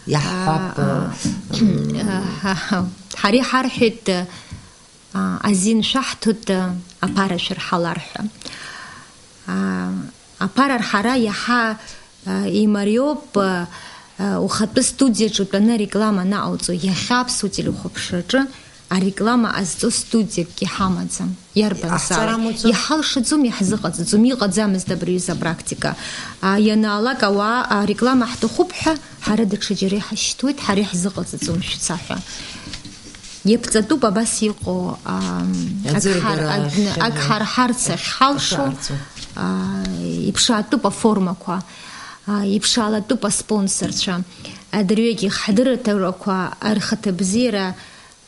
иаҳҳәап, Аа, э, аа. Ҳара иҳарҳәеит, аа, азин шәаҳҭоит, аа, аԥара шәырҳалар ҳәа. Аа, аԥара рҳара иаҳа, аа, имариоуп, аа, ухатәы студиаҿы утәаны ареклама анаҟауҵо. Иахьа аԥсуа телехәаԥшраҿы ареклама ҟазҵо студиакгьы ҳамаӡам. Иарбан Иҟаҳҵар сала? Амуӡом? Иҳалшаӡом, иаҳзыҟаҵаӡом, иҟаӡамызт абри аҩыза апрактика. Аа, ианаалак ауаа, ареклама ҳҭахуп ҳәа, ҳара даҽаџьара иҳашьҭуеит, ҳара иаҳзыҟаҵаӡом, шәца ҳәа. Иаԥҵатәуп абас иҟоу, ам, ак Аӡыргара ҳар-, ак-, ахьымоу. Ак ҳарҳарц ахьҳалшо, Ахьаарҵо. А, иԥшаатәуп аформақәа, а, иԥшаалатәуп аспонсорцәа. Адырҩегьых ҳдырраҭарақәа рхаҭабзиара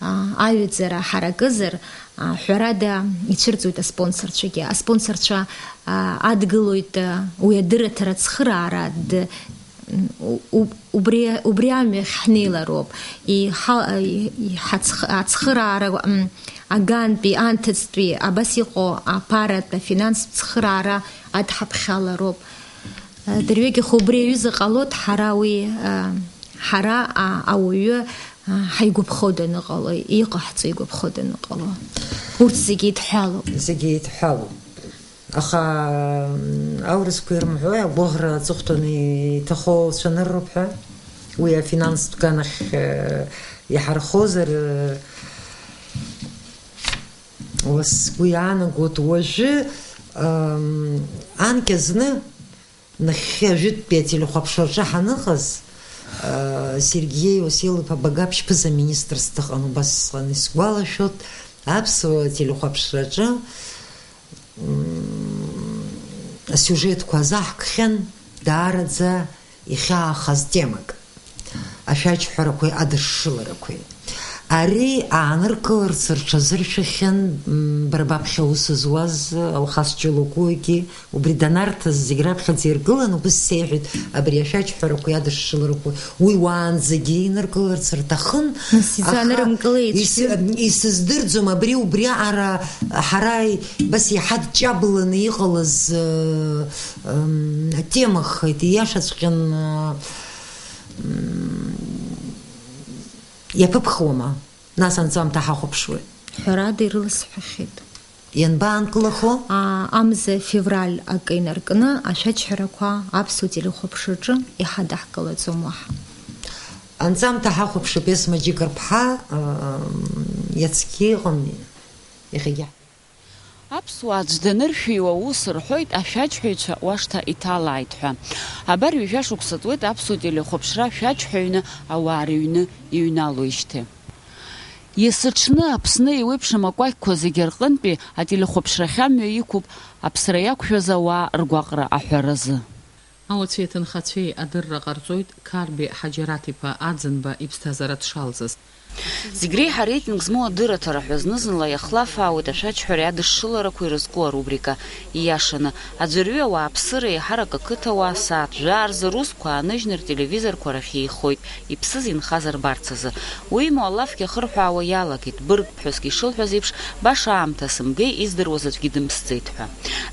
а, аҩаӡара ҳаракызар, а, ҳәарада, ицәырҵуеит аспонсорцәагьы. Аспонсорцәа, а, адгылоит, а, уи адырраҭара ацхыраара д-, м, у-, у-, убри, убри амҩахь ҳнеилароуп. Иҳа-, и-, иҳацх-, ацхыраара, м, агантәи, анҭыҵтәи, абас иҟоу аԥаратә, афинанстә цхыраара адҳаԥхьалароуп. Дырҩегьых убри аҩыза ҟалоит, ҳара уи, а, ҳара, а, ауаҩы, а, ҳаигәаԥхо даныҟало, иҟаҳҵо игәаԥхо даныҟало. Урҭ зегьы еидҳәалоуп. Зегьы еидҳәалоуп. Аха, м, аурысқәа ирымҳәои, агәыӷра аҵыхәтәаны иҭахо цәанырроуп ҳәа? Уи афинанстә ганахь, э, иҳархозар, э, уа сгәы иаанагоит, уажәы, ам, анкьа зны, нахьхьи ажәытәтәи ателехәаԥшраҿы ҳаныҟаз, а, Сергеи Васил-иԥа Багаԥшь ԥыза-министрс дыҟан, убасҟан исгәалашәоит, аԥсуа телехәаԥшраҿы, м, асиужетқәа азаҳкхьан, даараӡа ихьаахаз темак, ашәаџьҳәарақәеи адышшыларақәеи. Ари ааныркыларц рҽазыршәахьан, м, бара баԥхьа аус зуаз Алхас Ҷлокуагьы, убри данарҭаз зегь раԥхьаӡа иргылан, убас сеиҳәеит, абри ашәаџьҳәарақәеи адышшыларақәеи уи уаанӡагьы иныркыларц рҭахын, Нас изы аха анырымкылеит ис-, шәи? Исыздырӡом, абри убриаҟара ҳара, бас иаҳа дҷабланы иҟалаз, э, м, темахеит, ииашаҵәҟьан, э, м, иаԥыԥхуама? Нас анҵамҭа ҳахәаԥшуеит. Ҳәарада, ирыласҳәахьеит. Ианбаанкылахо? А, амза февраль акы инаркны, ашәаџьҳәарақәа аԥсуа телехәаԥшраҿы иҳадаҳкылаӡом уаҳа. Анҵамҭа ҳахәаԥшып, Есма Џьыкырԥҳа, а, иацгьы ыҟами, иахьагьы. Аԥсуаа аӡә даныршәиуа ус рҳәоит, ашәаџьҳәаҩцәа уашҭа иҭалааит ҳәа. Абар ҩажәа шықәса ҵуеит аԥсуа телехәаԥшра ашәаџьҳәаҩны ауаа рыҩны иҩналоижьҭеи. Есыҽны Аԥсны еиуеиԥшым акәакьқәа зегьы рҟынтәи ателехәаԥшрахь амҩа иқәуп аԥсра иақәшәаз ауаа ргәаҟра аҳәаразы. Ауацәеи аҭынхацәеи адырра ҟарҵоит Қарби Ҳаџьараҭ-иԥа Аӡынба иԥсҭазаара дшалҵыз. Зегь реиҳа реитинг змоу адырраҭара ҳәа зны-зынла иахлафаауеит ашәаџьҳәареи адышшыларақәеи ирызку арубрика. Ииашаны, аӡәырҩы ауааԥсыра еиҳарак ақыҭауаа сааҭ жәаа рзы русқәа ааныжьны ртелевизорқәа рахь еихоит, иԥсыз инхаз рбарц азы. Уимоу, алафгьы ахырҳәаауа иалагеит, бырг ԥҳәыск ишылҳәаз еиԥш, баша аамҭа сымгеи, издыруаз аӡәгьы дымԥсӡеит ҳәа.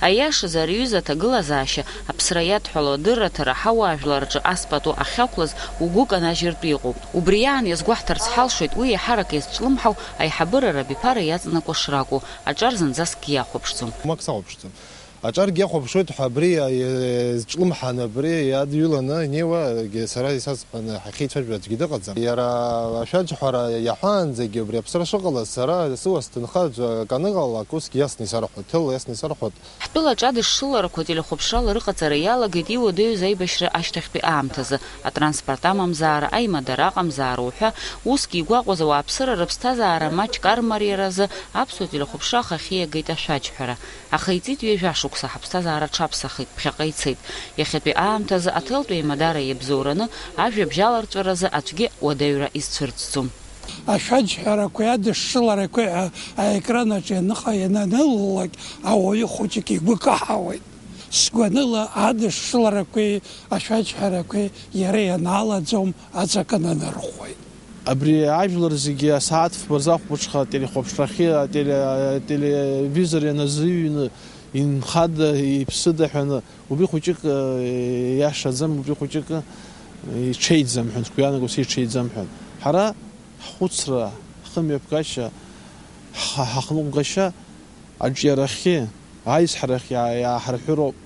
Аиашазы, ари аҩыза аҭагылазаашьа, аԥсра иадҳәалоу адырраҭара ҳауаажәлар рҿы ас пату ахьақәлаз угәы канажьыртә иҟоуп. Убри аан иазгәаҳҭарц ҳалшоит, уи еиҳарак иазҿлымҳау аиҳабыра рабиԥара иаҵанакуа шракәу, аҿар зынӡаскгьы иахәаԥшӡом. Мак сахәаԥшӡом. Аҿаргьы иахәаԥшуеит ҳәа абри, а, е-, зҿлымҳан абри иадҩыланы инеиуа, егьи сара исасҳәаны ҳахьеицәажәо аӡәгьы дыҟаӡам. Иара ашәаџьҳәара иаҳәаанӡагьы убри аԥсра шыҟалаз, сара сыуа сҭынха аӡәы акы аныҟалалак, усгьы иасны исарҳәоит, ҭыла иасны исарҳәоит. Ҳтәылаҿы адышшыларақәа телехәаԥшрала рыҟаҵара иалагеит иуадаҩыз аибашьра ашьҭахьтәи аамҭазы, атранспорт амамзаара, аимадара аҟамзаара уҳәа, усгьы игәаҟуаз ауааԥсыра рыԥсҭазаара маҷк армариаразы аԥсуа телехәаԥшра ахахьы иагеит ашәаџьҳәара. Аха иҵит ҩажәа шықәса, ҳаԥсҭазаара аҽаԥсахит, ԥхьаҟа ицеит. Иахьатәи аамҭазы аҭелтә еимадара иабзоураны ажәабжь аларҵәаразы аӡәгьы уадаҩра изцәырҵӡом. Ашәаџьҳәарақәеи адышшыларақәеи ҳәа аекран аҿы ианыҟа-, иананылалак, ауаҩы хәыҷык игәы каҳауеит. Сгәаныла, адышшыларақәеи ашәаџьҳәарақәеи иара ианаалаӡом, аҵакы нанархәоит. Абри ажәлар зегьы асааҭ фба рзы ахәылԥыҽха ателехәаԥшрахьы, ателе-, ателевизор ианазыҩны, инхада, иԥсыда ҳәаны, убри хәыҷык, э, иашаӡам, убри хәыҷык, э, иҽеиӡам ҳәа, сгәы иаанагоит, иҽеиӡам ҳәа. Ҳара ҳхәыцра, ҳхымҩаԥгашьа, ҳа-, ҳахныҟәгашьа аҿиарахьы, аизҳарахь иаа-, иааҳарҳәыроуп.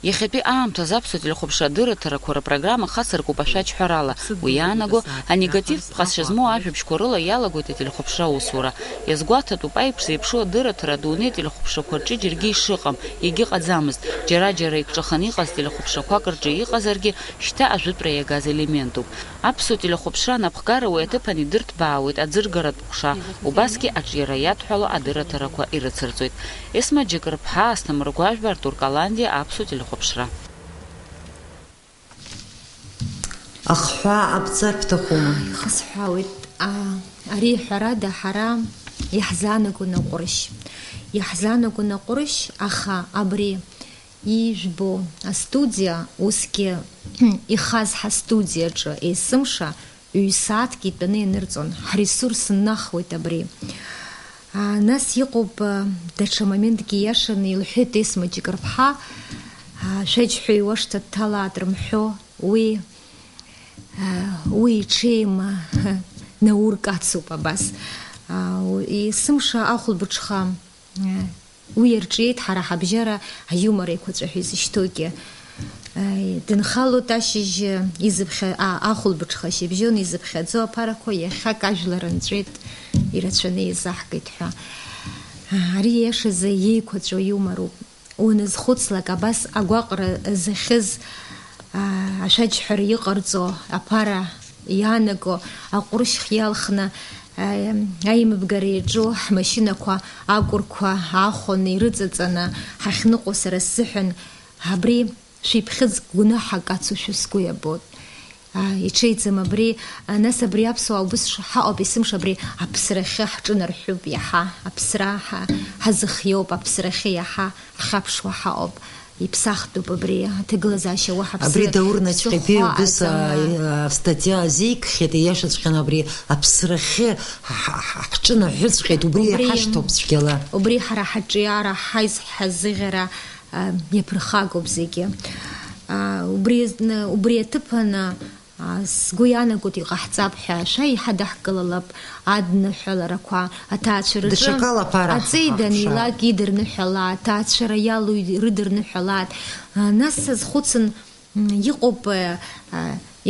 Иахьатәи аамҭазы аԥсуа телехәаԥшра адырраҭарақәа рпрограмма хацыркуп ашәаџьҳәарала. Уи иаанаго, анегативтә ҟазшьа змоу ажәабжьқәа рыла иалагоит ателехәаԥшра аусура. Иазгәаҭатәуп, аиԥш зеиԥшу адырраҭара адунеи ателехәаԥшрақәа рҿы џьаргьы ишыҟам, егьыҟаӡамызт. Џьара-џьара икҿаханы иҟаз телехәаԥшрақәак рҿы иҟазаргьы, шьҭа ажәытәра иагаз елементуп. Аԥсуа телехәаԥшра анапхгара уи аҭыԥан идырҭбаауеит аӡыргаратә ҟәша, убасгьы аҿиара иадҳәало адырраҭарақәа ирыцырҵоит. Есма Џьыкырԥҳа, Асҭамыр Гәажәба, Артур Каландиа, Аԥсуа телехәаԥшра. Ахҳәаа ҟабҵар бҭахума? Ихысҳәаауеит. А, ари, ҳәарада, ҳара иаҳзаанагон аҟәрышь. Иаҳзаанагон аҟәрышь, аха абри ижәбо астудиа, усгьы ихаз ҳастудиаҿы есымша ҩ-сааҭк итәаны ианырҵон, ҳресурс ннахуеит абри. А, нас иҟоуп, а, даҽа моментгьы ииашаны илҳәеит Есма Џьыкырԥҳа, а, шәаџьҳәаҩ иуашҭа дҭалааит рымҳәо, уи, а, уи иҽеим, а, наурк ацуп абас. А, у-, есымша ахәылбыҽха, а, Уи ирҿиеит ҳара ҳабжьара аиумор еиқәаҵәа ҳәа изышьҭоугьы. Дынхалоит ашьыжь изыԥхьа-, а, ахәылбыҽха шьыбжьон изыԥхьаӡо аԥарақәа иахьак ажәлар нҵәеит, ирацәаны еизаҳгеит ҳәа. Ари иашазы иеиқәаҵәоу иуморуп. Уназхәыцлак, абас агәаҟра зыхьыз, аа, ашәаџьҳәара иҟарҵо аԥара иаанаго, аҟәрышь хиалхны, аа, аимыбгара иаҿу ҳмашьынақәа акәырқәа аахәаны ирыҵаҵаны ҳахьныҟәо сара сзыҳәан абри шәиԥхьыӡ гәнаҳак ацушәа сгәы иабоит. Аа, иҽеиӡам абри, а, нас абри аԥсуаа убыс ш-, ҳаҟоуп, есымша абри аԥсрахьы ҳҿынарҳәуп иаҳа, аԥсра ҳа-, ҳазыхиоуп, аԥсрахьы иаҳа ҳхьаԥшуа ҳаҟоуп. Иԥсахтәуп абри аҭагылазаашьа уаҳа ԥсра Абри Даур Наҷҟьатәи ԥсыхәа убыс, а, аҵа- а, статиа азикхьеит, ииашаҵәҟьаны абри аԥсрахьы ҳ-, ҳ-, ҳ-, ҳҿынаҳәыҵәҟьеит, убри Убри, иҳашьҭоуп цәгьала. Убри ҳара ҳаҿиара, ҳаизҳа, ҳазыӷьара, а, иаԥырхагоуп зегьы. А, убри азны, убри аҭыԥаны, а, сгәы иаанагоит иҟаҳҵап ҳәа, шәа еиҳа даҳкылалап адныҳәаларақәа, аҭаацәа рҿы Даҽакала аԥара аҵеи ҳаҳԥшаап. данилак идырныҳәалааит, аҭаацәара иалоу рыдырныҳәалааит. А, нас сазхәыцын, М, иҟоуп, э, а,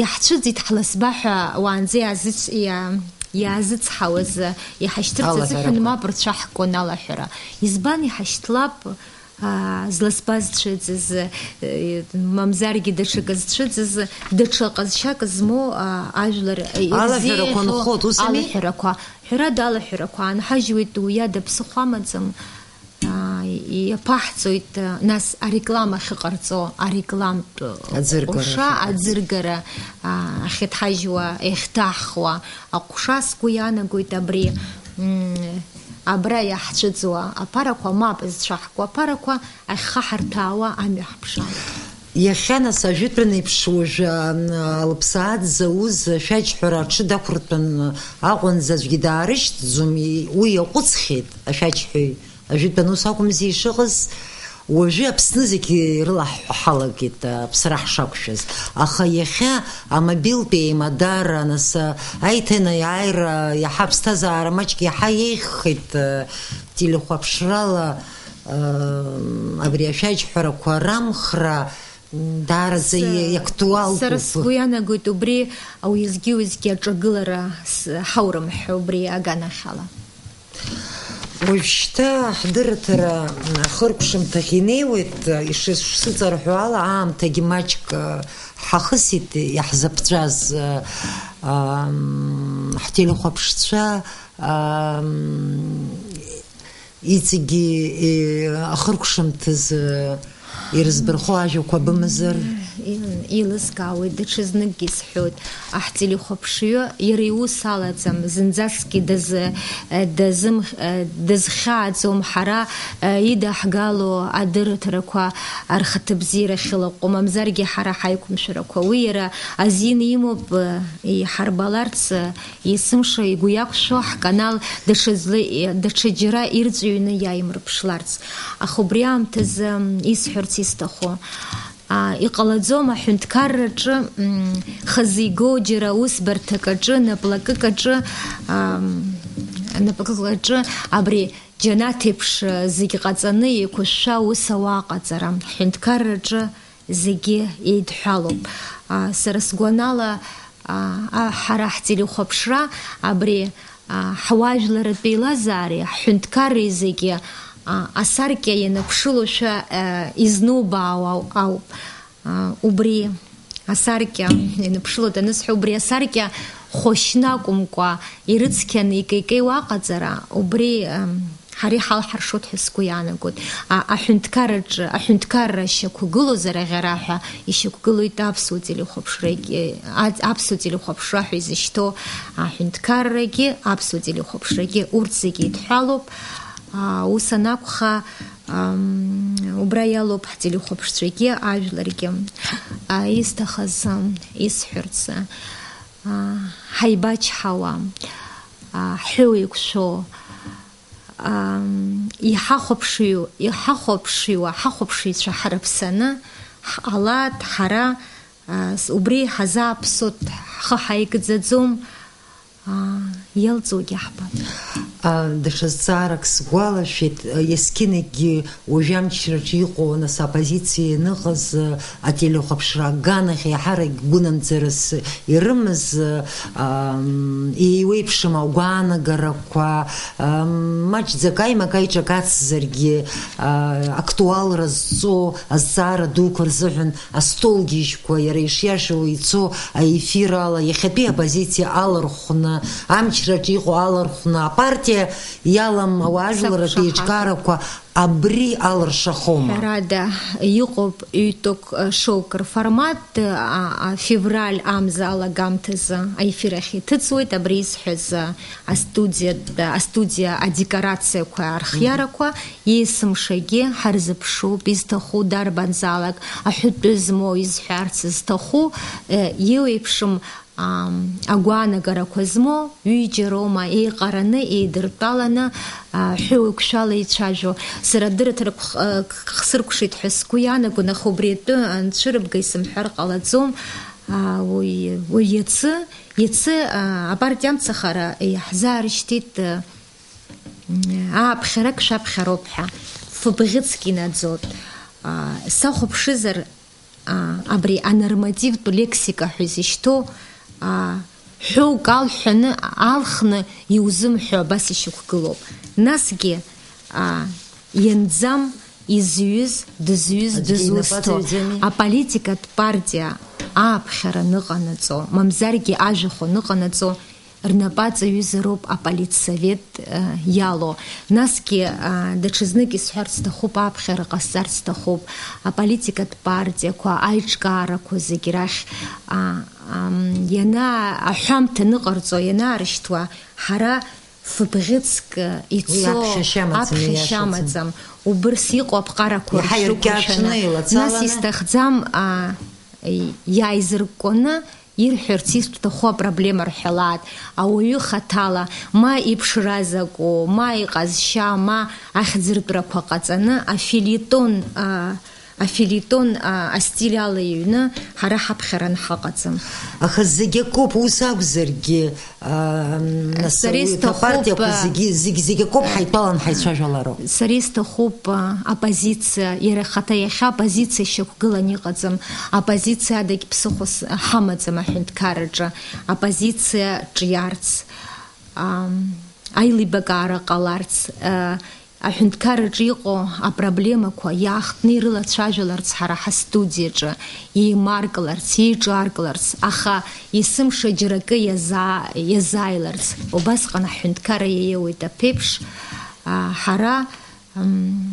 иаҳцәыӡит ҳласба ҳәа уаанӡа иаазыц-, иа-, иаазыцҳауаз, э, иҳашьҭырц Алаҳәарақәа. азыҳәан мап рцәаҳкуан алаҳәара. Избан иҳашьҭлап, а, зласба зцәыӡыз, э, мамзаргьы даҽакы зцәыӡыз, даҽа ҟазшьак змоу, а, ажәлар, э, Алаҳәарақәа ирзеиӷьу нхоит, ус ами? алаҳәарақәа. Ҳәарада, алаҳәарақәа аанҳажьуеит, уи иада ԥсыхәа амаӡам. Аа, иаԥаҳҵоит, нас ареклама ахьыҟарҵо, арекламтә Аӡыргара ҟәша, ахьыҟарҵо. аӡыргара, аа, ахьыҭҳажьуа, иахьҭаҳхуа аҟәша, сгәы иаанагоит абри, м, абра иаҳцәыӡуа аԥарақәа, мап зцәаҳкуа аԥарақәа ахьхаҳарҭәаауа амҩа ҳԥшаауеит. Иахьа, нас, ажәытәан еиԥш, уажәы, ан-, алыԥсаа дзауз ашәаџьҳәара аҽы дақәыртәан Аҟәанӡа аӡәгьы даарышьҭӡом, и-, уи иаҟәыҵхьеит, ашәаџьҳәаҩ. Ажәытәан ус акәымзи ишыҟаз, уажәы Аԥсны зегьы ирылаҳҳәо ҳалагеит, аԥсра ҳшақәшәаз. Аха иахьа амобилтә еимадара, нас, аиҭанеиааира, иаҳа аԥсҭазаара маҷк иаҳа еиӷьхеит, телехәаԥшрала, абри ашәаџьҳәарақәа рамхра, Даараӡа Са-, иактуалтәуп. Сара сгәы иаанагоит убри уеизгьы-уеизгьы аҿагылара с-, ҳаурым ҳәа убри аганахьала. Уажәшьҭа ҳдырраҭара ахыркәшамҭахь инеиуеит, ишысзыҵарҳәо ала, аамҭагьы маҷк ҳахысит иаҳзаԥҵәаз, ам, ҳтелехәаԥшцәа, ам, Иҵегьы, э, ахыркәшамҭазы ирызбырхо ажәақәа бымазар? Ил-, еилыскаауеит, даҽазныкгьы исҳәоит. Аҳтелехәаԥшҩы иара иус алаӡам, зынӡаскгьы дазы-, э, дазым-, э, дазхьааӡом ҳара, э, идаҳгало адырраҭарақәа рхаҭабзиарахь илаҟәым, мамзаргьы ҳара ҳаиқәымшәарақәа. Уи иара азин имоуп, э, иҳарбаларц, э, Есымша игәы иақәшәо ҳканал даҽаӡәла, даҽаџьара ирҵәҩны иааимырԥшларц. Аха убри аамҭазы исҳәарц исҭаху, а, иҟалаӡом аҳәынҭқарраҿы, м, хазы игоу џьара усбарҭак аҿы, наплакык аҿы, ам, наплакык аҿы абри џьанаҭ еиԥш зегь ҟаҵаны еиқәышәшәа аус ауа аҟаҵара. Ҳҳәынҭқарраҿы зегьы еидҳәалоуп. А, сара сгәанала, а, а, ҳара ҳтелехәаԥшра абри, а, ҳуаажәларратә еилазаареи ҳҳәынҭқарреи зегьы, а, асаркьа ианыԥшылошәа, а, изнубаауа ауп. А, убри асаркьа ианыԥшылоит анысҳәа, убри асаркьа хәашьны акәымкәа, ирыцқьаны икеикеиуа аҟаҵара, убри, ам, ҳара иҳалҳаршоит ҳәа сгәы иаанагоит. А, аҳәынҭқарраҿы, аҳәынҭқарра шьақәгылоу зырӷьара ҳәа ишьақәгылоит аԥсуа телехәаԥшрагьы, а, аԥсуа телехәаԥшра ҳәа изышьҭоу аҳәынҭқаррагьы, аԥсуа телехәаԥшрагьы, урҭ зегьы еидҳәалоуп. А, ус анакәха, ам, убра иалоуп ҳтелехәаԥшцәагьы, ажәларгьы. А, исҭахыз, ам, исҳәарц, а, ҳаибачҳауа, а, ҳҳәыуеиқәшәо, ам, иҳахәаԥшыҩу, иҳахәаԥшыҩуа ҳахәаԥшыҩцәа ҳрыԥсаны ҳҟалааит, ҳара, а, с-, убри ҳазааԥсоит, ҳхы ҳаигӡаӡом, а, иалҵуагьы ҳбап. А, даҽа зҵаарак сгәалашәеит, а, есқьынагьы уажәы амчраҿы иҟоу, нас, аоппозициа ианыҟаз, а, ателехәаԥшра аганахь еиҳарак гәынамӡарас ирымаз, а, ам, еиуеиԥшым агәаанагарақәа, ам, маҷӡак аимак-аиҿак ацзаргьы, а, актуалра зҵоу азҵаара дуқәа рзыҳәан астолгьежьқәа, иара ишиашоу ицо аефир ала, иахьатәи аоппозициа алархәны, амчраҿы иҟоу алархәны, апартиа иалам ауаажәларратә еиҿкаарақәа абри алыршахома? Ҳәарада, иҟоуп ҩ-ток, э, шоук рформат, э, а, а, февраль амза алагамҭазы аефир ахь иҭыҵуеит, абри исҳәаз, э, астудиа, астудиа адекорациақәа, архиарақәа, есымшагьы ҳарзыԥшуп, изҭаху дарбанзаалак аҳәатәы змоу, изҳәарц зҭаху, э, еиуеиԥшым, ам, агәаанагарақәа змоу ҩыџьа роума еиҟараны, еидыртәаланы, а, ҳәыуеиқәшәала еицәажәо. Сара адырраҭарақәа х-, х-, хсыркәшеит ҳәа сгәы иаанагон, аха убри атәы анцәырыбга исымҳәар ҟалаӡом. А, уи, уи иацы, иацы, а, апартиа амцахара иаҳзаарышьҭит, а, ааԥхьарак шәаԥхьароуп ҳәа, фыбӷьыцк инаӡоит. А, сахәаԥшызар, а, абри анормативтә лексика ҳәа изышьҭоу, а, ҳәоук алҳәаны, алхны иузымҳәо абас ишьақәгылоуп. Насгьы, а, ианӡам изҩыз, дызҩыз, аӡәгьы инапы дызусҭо, аҵаҩӡами? Аполитикатә партиа ааԥхьара ныҟанаҵо, мамзаргьы ажәахә ныҟанаҵо, рнапы аҵаҩызароуп аполитсовет, э, иалоу. Насгьы, а, даҽазнык исҳәарц сҭахуп, аԥхьара ҟасҵарц сҭахуп. Аполитикатә партиақәа, аиҿкаарақәа зегь рахь, а, ам, иана-, аҳәамҭа ныҟарҵо ианаарышьҭуа, ҳара фыбӷьыцк, э, ицо, уи аԥхьашьа амаӡам, аԥхьашьа иашаӡам. Амаӡам. Убырс иҟоу аԥҟарақәа иаҳа иркьаҿны, рҽрықәыршәаны. Нас илацаланы. Исҭахӡам, а, и-, иааизыркәкәаны ирҳәарц исҭаху апроблема рҳәалааит, ауаҩы хаҭала, ма иԥшра закәу, ма иҟазшьа, ма ахьӡыртәрақәа ҟаҵаны, афелетон, а, афелетон, а, астиль ала иҩны ҳара ҳаԥхьара анҳаҟаӡам. Аха зегь акоуп, ус акәзаргьы, а, нас, сара уи исҭахуп, апартиақәа а, зегьы, зегь, зегь акоуп, ҳаидтәалан ҳаицәажәалароуп. Сара исҭахуп, а, оппозициа, иара ихаҭа иахьа оппозициа шьақәгылан иҟаӡам. Оппозициа адагь ԥсыхәа с-, ҳамаӡам аҳәынҭқарраҿы. Оппозициа ҿиарц, ам, аилибакаара ҟаларц, а, аҳәынҭқарраҿы иҟоу апроблемақәа иаахтны ирылацәажәаларц ҳара ҳастудиаҿы, еимаркларц, еиҿаркларц, аха есымша џьара акы иазаа-, иазааиларц. Убасҟан аҳәынҭқарра иаиуеит аԥеиԥш, а, ҳара Ам,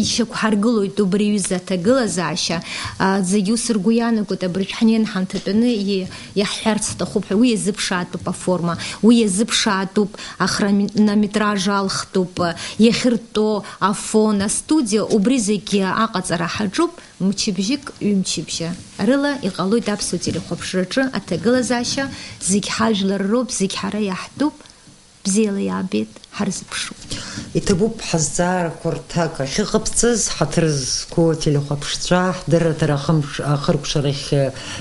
ишьақәҳаргылоит убри аҩыза аҭагылазаашьа. А, зегь ус ргәы иаанагоит, абыржә ҳнеин ҳанҭатәаны и-, иаҳҳәарц ҳҭахуп ҳәа. Уи иазыԥшаатәуп аформа, уи иазыԥшаатәуп ахронометраж алхтәуп, иахьыртәо афон, астудиа, убри зегь аҟаҵара ҳаҿуп. Мчыбжьык, ҩымчыбжьа рыла иҟалоит аԥсуа телехәаԥшраҿы аҭагылазаашьа, зегь ҳажәлар роуп, зегь ҳара иаҳтәуп. Бзиала иаабеит, ҳарзыԥшуп. Иҭабуп ҳазҵаарақәа рҭак ахьыҟабҵаз, ҳаҭыр зқәу ателехәаԥшцәа ҳдырраҭара ахымш-, ахыркәшарахь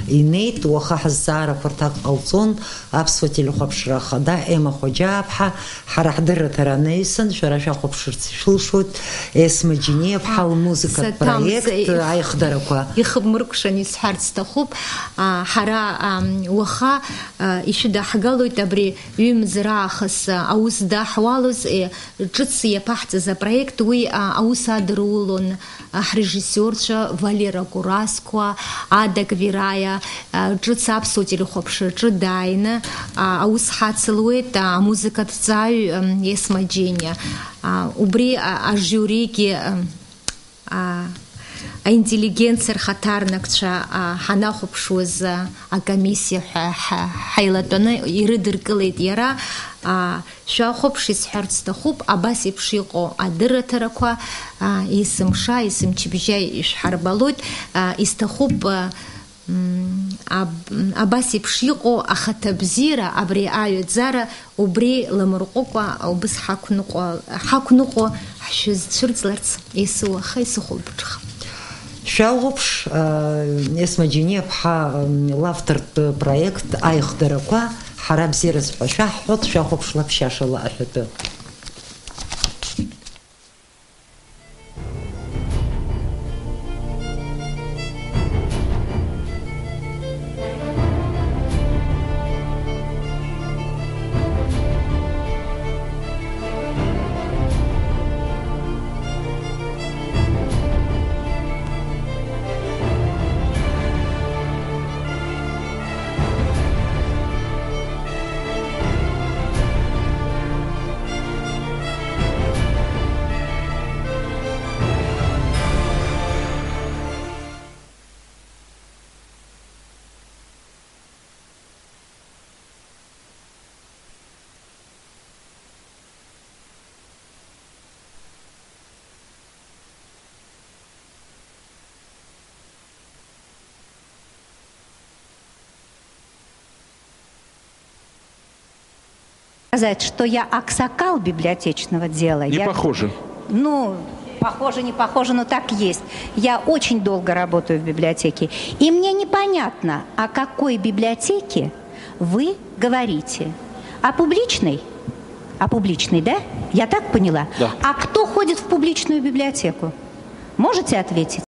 инеит. Уаха ҳазҵаарақәа рҭак ҟалҵон аԥсуа телехәаԥшра ахада Ема Хоџьааԥҳа. Ҳара ҳдырраҭара анаҩсан, шәара шәахәаԥшырц ишәылшоит Есма Џьениаԥҳа лмузыкатә проект аихдарақәа. Ихыбмыркәшан исҳәарц сҭахуп. А, ҳара, ам, уаха, а, ишәыдаҳгалоит абри Ҩымз раахыс аус даҳуалоз, е, ҿыц Иаԥаҳҵаз апроект уи, а, аус адырулон, а, ҳрежиссиорцәа Валера Курасқуа, Ада Квираиа, а, ҿыц аԥсуа телехәаԥшраҿы дааины, а, аус ҳацылуеит, а, амузыкатә ҵаҩ, м, Есма Џьениа. А, убри, а, ажиуригьы, м, а, аинтеллигенциа рхаҭарнакцәа, а, ҳанахәаԥшуаз, а, акомиссиа ҳәа ҳа-, ҳаилатәаны ирыдыркылеит иара. А, шәахәаԥш, исҳәарц сҭахуп, абас еиԥш иҟоу адырраҭарақәа, а, есымша, есымчыбжьа ишәҳарбалоит, а, исҭахуп, а, М, аб-, абас еиԥш иҟоу ахаҭабзиара, абри аҩаӡара, убри ламырҟәыкәа, убыс ҳақәныҟәа-, ҳақәныҟәо ҳшәызцәырҵларц есыуаха исыхәылбыҽха. Шәахәаԥш, а, Есма Џьениаԥҳа, м, лавтортә проект аихдарақәа ҳара бзиараз ҳәа шәаҳҳәоит, шәахәаԥш лаԥшьашала аҳәатәы. Сказать, что я аксакал библиотечного дела. Не Я похоже. Ну, похоже, не похоже, но так есть. Я очень долго работаю в библиотеке. И мне непонятно, о какой библиотеке вы говорите. О публичной? О публичной, да? Я так поняла? Да. А кто ходит в публичную библиотеку? Можете ответить?